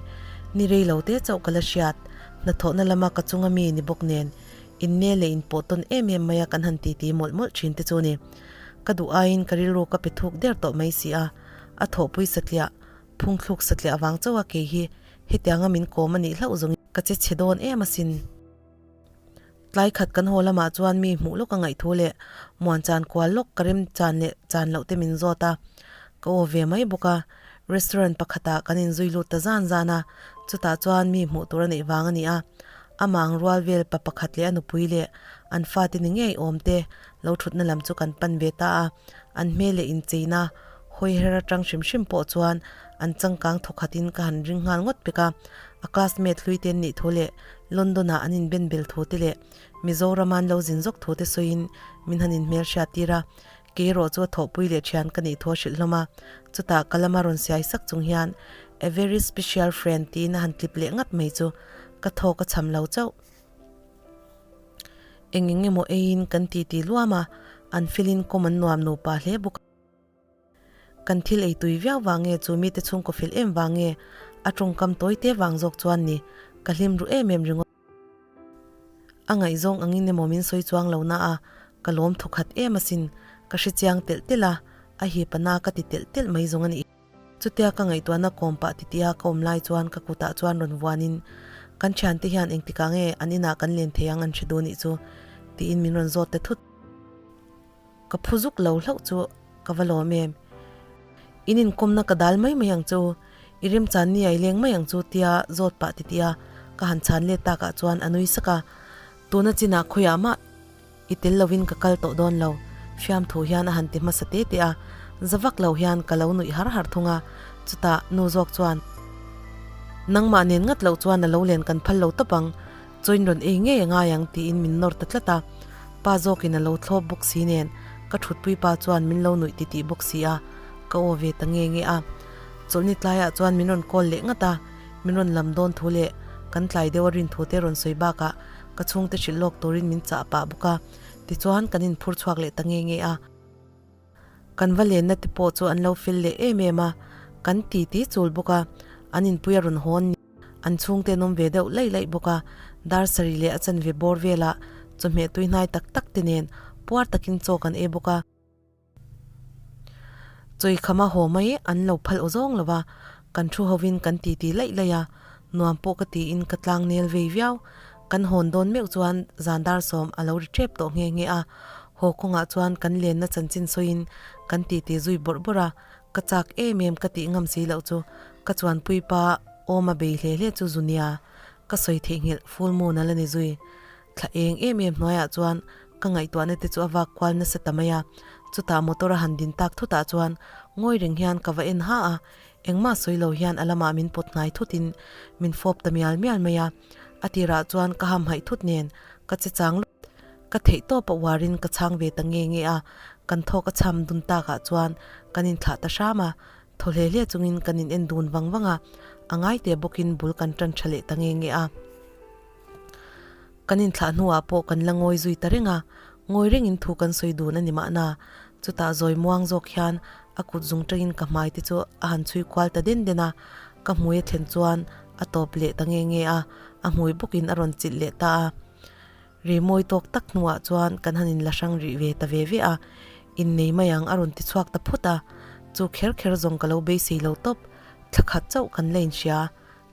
ni rei lo te chauh ka la hriat, hnathawhna lama ka chunga mi ni bawk nen, inne leh inpawh tawn em em maia kan han titi mawlh mawlh thin te chu ni. Ka duh aiin ka rilru ka pe thuk der tawh mai si a, a thawhpui satliah, phungthluk satliah vang chauha kei hi hetianga min kawm a nih hlauh zawngin ka che chhe dawn em asin. Tlai khat kan haw lamah chuan mi hmuh lawk a ngaih thu leh muan chan kual lawk ka rem chan leh chan loh te min zawt a, ka aw ve mai bawk a. Restaurant pakhatah kan inzui lut ta zan zan a, chutah chuan mi hmuh tur a neih vang a ni a. Amah ang rual vel pa pakhat leh a nupui leh an fate ni ngei awm te lo thutna lam chu kan pan ve ta a. An hmel leh incheina hawi her atang hrim hrim pawh chuan an changkang thawkhatin ka han ring nghal ngawt pek a. A classmate hlui te an nih thu leh London-ah an inben bel thu te leh Mizoram-a an lo zin zawk thu te sawiin min han inhmel hriat tir a, kei erawh chu a thawhpui leh thian ka nih thu a hrilh hlawm a, chutah ka lama rawn siai sak chung hian A very special friend tiin a han tlip leh ngat mai chu ka thawk a cham lo chauh. Eng eng emaw eiin kan titi luam a, an felin kawm an nuam nupa hle bawk a. Kan thil ei tui viau vang nge chu mite chhungkaw fel em vang nge a tawngkam tawi te vang zawk chuan ni ka hlim ru em em ringawt. A ngaihzawng angin emaw min sawi chuang lo na a, ka lawm thu khat em asin, ka hre chiang telh telh a, a hip a na ka ti telh telh mai zawng a ni. Chutia ka ngaihtuahna kawm pah titia ka awm lai chuan ka kutah chuan rawn vuanin kan thiante hian engtikah nge an inah kan len thei ang an hre duh nih chu tiin min rawn zawt ta thut. Ka phu zuk lo hlauh chu ka va lawm em. In inkawmna ka dal mai mai ang chu, i remchan ni a i leng mai ang chu tia zawt pah ti tia ka han chhan let takah chuan a nui sak a. Tuna chinah khawiah mah i tel lovin ka kal tawh dawn lo, fiamthu hian a han ti hmasa te te a, za vak lo hian ka lo nuih har har thung a, chutah nu zawk chuan, Nangmah nen ngat loh chuan a lo len kan phal lo tawp ang, Chawiin rawn ei ngei a ngai ang tiin min nawr ta tlat a. pa zawkin a lo thlawp bawk si nen ka thutpui pa chuan min lo nuih titih bawk si a, ka aw ve ta nge nge a. Chawlhni tlaiah chuan min rawn call leh ngat a, min rawn lam dawn thu leh kan tlai deuh a rin thu te rawn sawi bakah ka chhungte hrilh lawk turin min chah pah bawk a, tichuan kan inphur chhuak leh ta nge nge a. Kan va lenna te pawh chu an lo fel leh em em a, kan ti ti chul bawk a, an inpui a rawn hawn ni. An chhungte an awm ve deuh laih laih bawk a, dar sarih leh a chanve bawr velah chawhmeh tui hnai tak tak te nen puar takin chaw kan ei bawk a. Chawikhama haw mai an lo phal aw zawng lo va, kan thu hovin kan ti ti laih laih a, nuam pawh ka tiin ka tlang nel vei viau. Kan hawn dawn meuh chuan zan dar sawm a lo ri tep tawh nghe nghe a, haw kawngah chuan kan lenna chanchin sawiin kan ti ti zui bawrh bawrh a, ka chak em em ka tih ngam si loh chu ka chuanpui pa awma bei hle hle chu zu nia, ka sawi theihnghilh full moon a la ni zui. Thla eng em em hnuaiah chuan ka ngaihtuahna te chu a vak kual nasa ta mai a, chutah motor a han din tak thutah chuan ngawi reng hian ka va en ha a, engmah sawi lo hian a lamah min pawt hnai thutin min fawp ta mial mial mai a, a tirah chuan ka hamhaih thut nen ka che chang lut ka theih tawp a uarin ka chhang ve ta nge nge a, kan thawk a chham dun takah chuan kan inthlah ta hram a, Thaw hle hle chungin kan in en dun vang vang a, a ngai te bawkin bul kan tan tha leh ta nge nge a. Kan inthlah hnuah pawh kan la ngawi zui ta reng a, ngawi rengin thu kan sawi dun a ni mahna. Chutah zawi muang zawk hian a kut zung tangin ka hmai te chu a han chhui kual ta den den a, ka hmui a thlen chuan a tawp leh ta nge nge a, a hmui bawkin a rawn chilh leh ta a. Ri mawi tawk tak hnuah chuan kan han inla hrang rih ve ta ve ve a, innei mai ang a rawn ti chhuak ta phut a, chu kher kher zawng ka lo beisei lo tawp, thla khat chauh kan la inhria,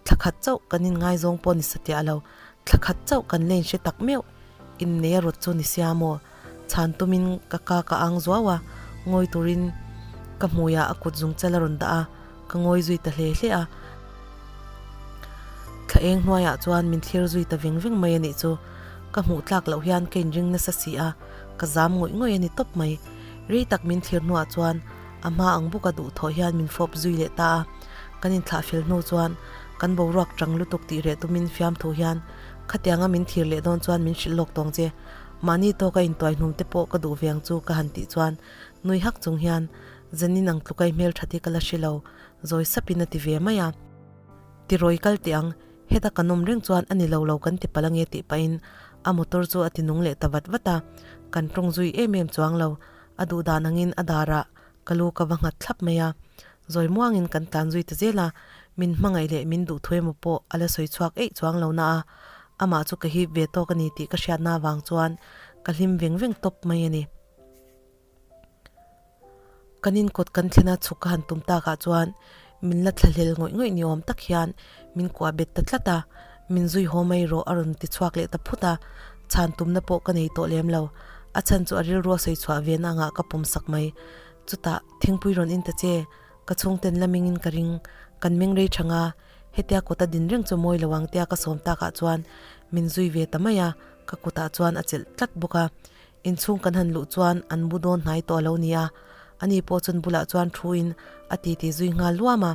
thla khat chauh kan inngaizawng pawh ni satiah lo, thla khat chauh kan la inhre tak meuh, innei a rawt chu ni sia maw? Chhan tumin ka ka ka ang zuau a, ngawi turin ka hmuiah a kut zung chal a rawn dah a, ka ngawi zui ta hle hle a. Thla eng hnuaiah chuan min thlir zui ta veng veng mai a nih chu. Ka hmuh tlak loh hian ka inring nasa si a, ka zam ngawih ngawih a ni tawp mai. Rei tak min thlir hnuah chuan a hma ang bawka duhthawh hian min fawp zui leh ta a. Kan inthlah fel hnu chuan kan boruak tang lutuk tih reh tumin fiamthu hian khatianga min thlir leh dawn chuan min hrilh lawk tawng che. Mahni tawka intuai hnum te pawh ka duh ve ang chu ka han tih chuan nui hak chung hian Zanin ang tlukai hmelthat hi ka la hre lo, zawi sapin a ti ve mai a. Tirawi kal teh ang, heta kan awm reng chuan a ni lo lo kan ti palh ange tih pahin a motor chu a ti nung leh ta vat vat a, kan tawng zui em em chuang lo, a duh dan angin a darah ka lu ka va nghat thlap mai a. Zawi muangin kan tlan zui ta zel a, min hmangaih leh min duh thu emaw pawh a la sawi chhuak eih chuang lo na a, amah chu ka hip ve tawk a ni tih ka hriatna avang chuan ka hlim veng veng tawp mai a ni. Kan inkawt kan thlen a chhuk ka han tum takah chuan min la thlahlel ngawih ngawih ni awm tak hian min kuah bet ta tlat a, min zui haw mai rawh a rawn ti chhuak leh ta phut a, chhan tumna pawh ka nei tawh lem lo, a chhan chu a rilru a sawi chhuah ve na angah ka pawm sak mai. Chutah thingpui rawn in ta che, ka chhungten la mingin ka ring, kan meng rei thang a, hetia kawta din reng chu mawi lo ang tia ka sawm takah chuan min zui ve ta mai a, ka kutah chuan a chelh tlat bawk a. Inchhung kan han luh chuan an bu dawn hnai tawh a lo ni a, ani pawh chuan bulah chuan thuin a titi zui nghal luam a.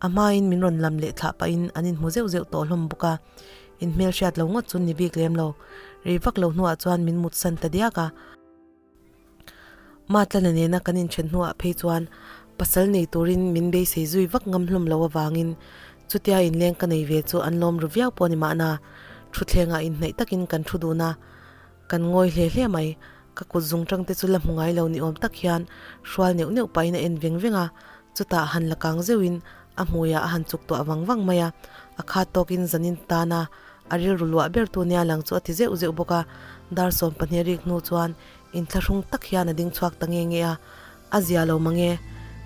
A hmain min rawn lam leh thlah pahin an inhmu zeuh zeuh tawh hlawm bawk a, inhmel hriat lo ngawt chu ni bik lem lo. Rei vak lo hnuah chuan min mutsan ta diak a. Matlana nena kan inthen hnuah phei chuan pasal nei turin min beisei zui vak ngam hlawm lo avangin chutia inleng ka nei ve chu an lawm ru viau pawh a ni mahna thutthlengah inhnaih takin kan thu dun a. Kan ngawi hle hle mai, ka kut zung tang te chu la hmu ngai lo ni awm tak hian hrual neuh neuh pahin a en veng veng a, chutah han la kang zeuhin a hmuiah a han chuk tuah vang vang mai a, a khat tawkin zanin tana a rilru luah ber tu nia lang chu a ti zeuh zeuh bawk a, dar 12 rik hnu chuan inthlahrung tak hian a ding chhuak ta nge nge a, A zia lo mange,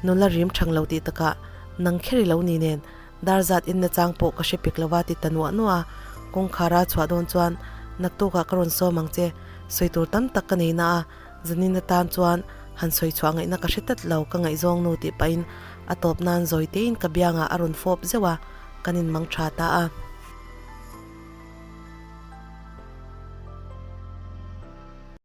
nula rim thang lo tih takah nang kher i lo ni nen dar zat in nachang pawh ka hre pek lova ti ta nuah nuah a, kawngkhar a chhuah dawn chuan naktukah ka rawn sawm ang che, sawi tur tam tak ka nei na a, zanin atan chuan han sawi chhuah ngaihna ka hre tlat lo ka ngaihzawng nu tih pahin a tawp nan zawi tein ka biangah a rawn fawp zeuh a, kan inmang tha ta a.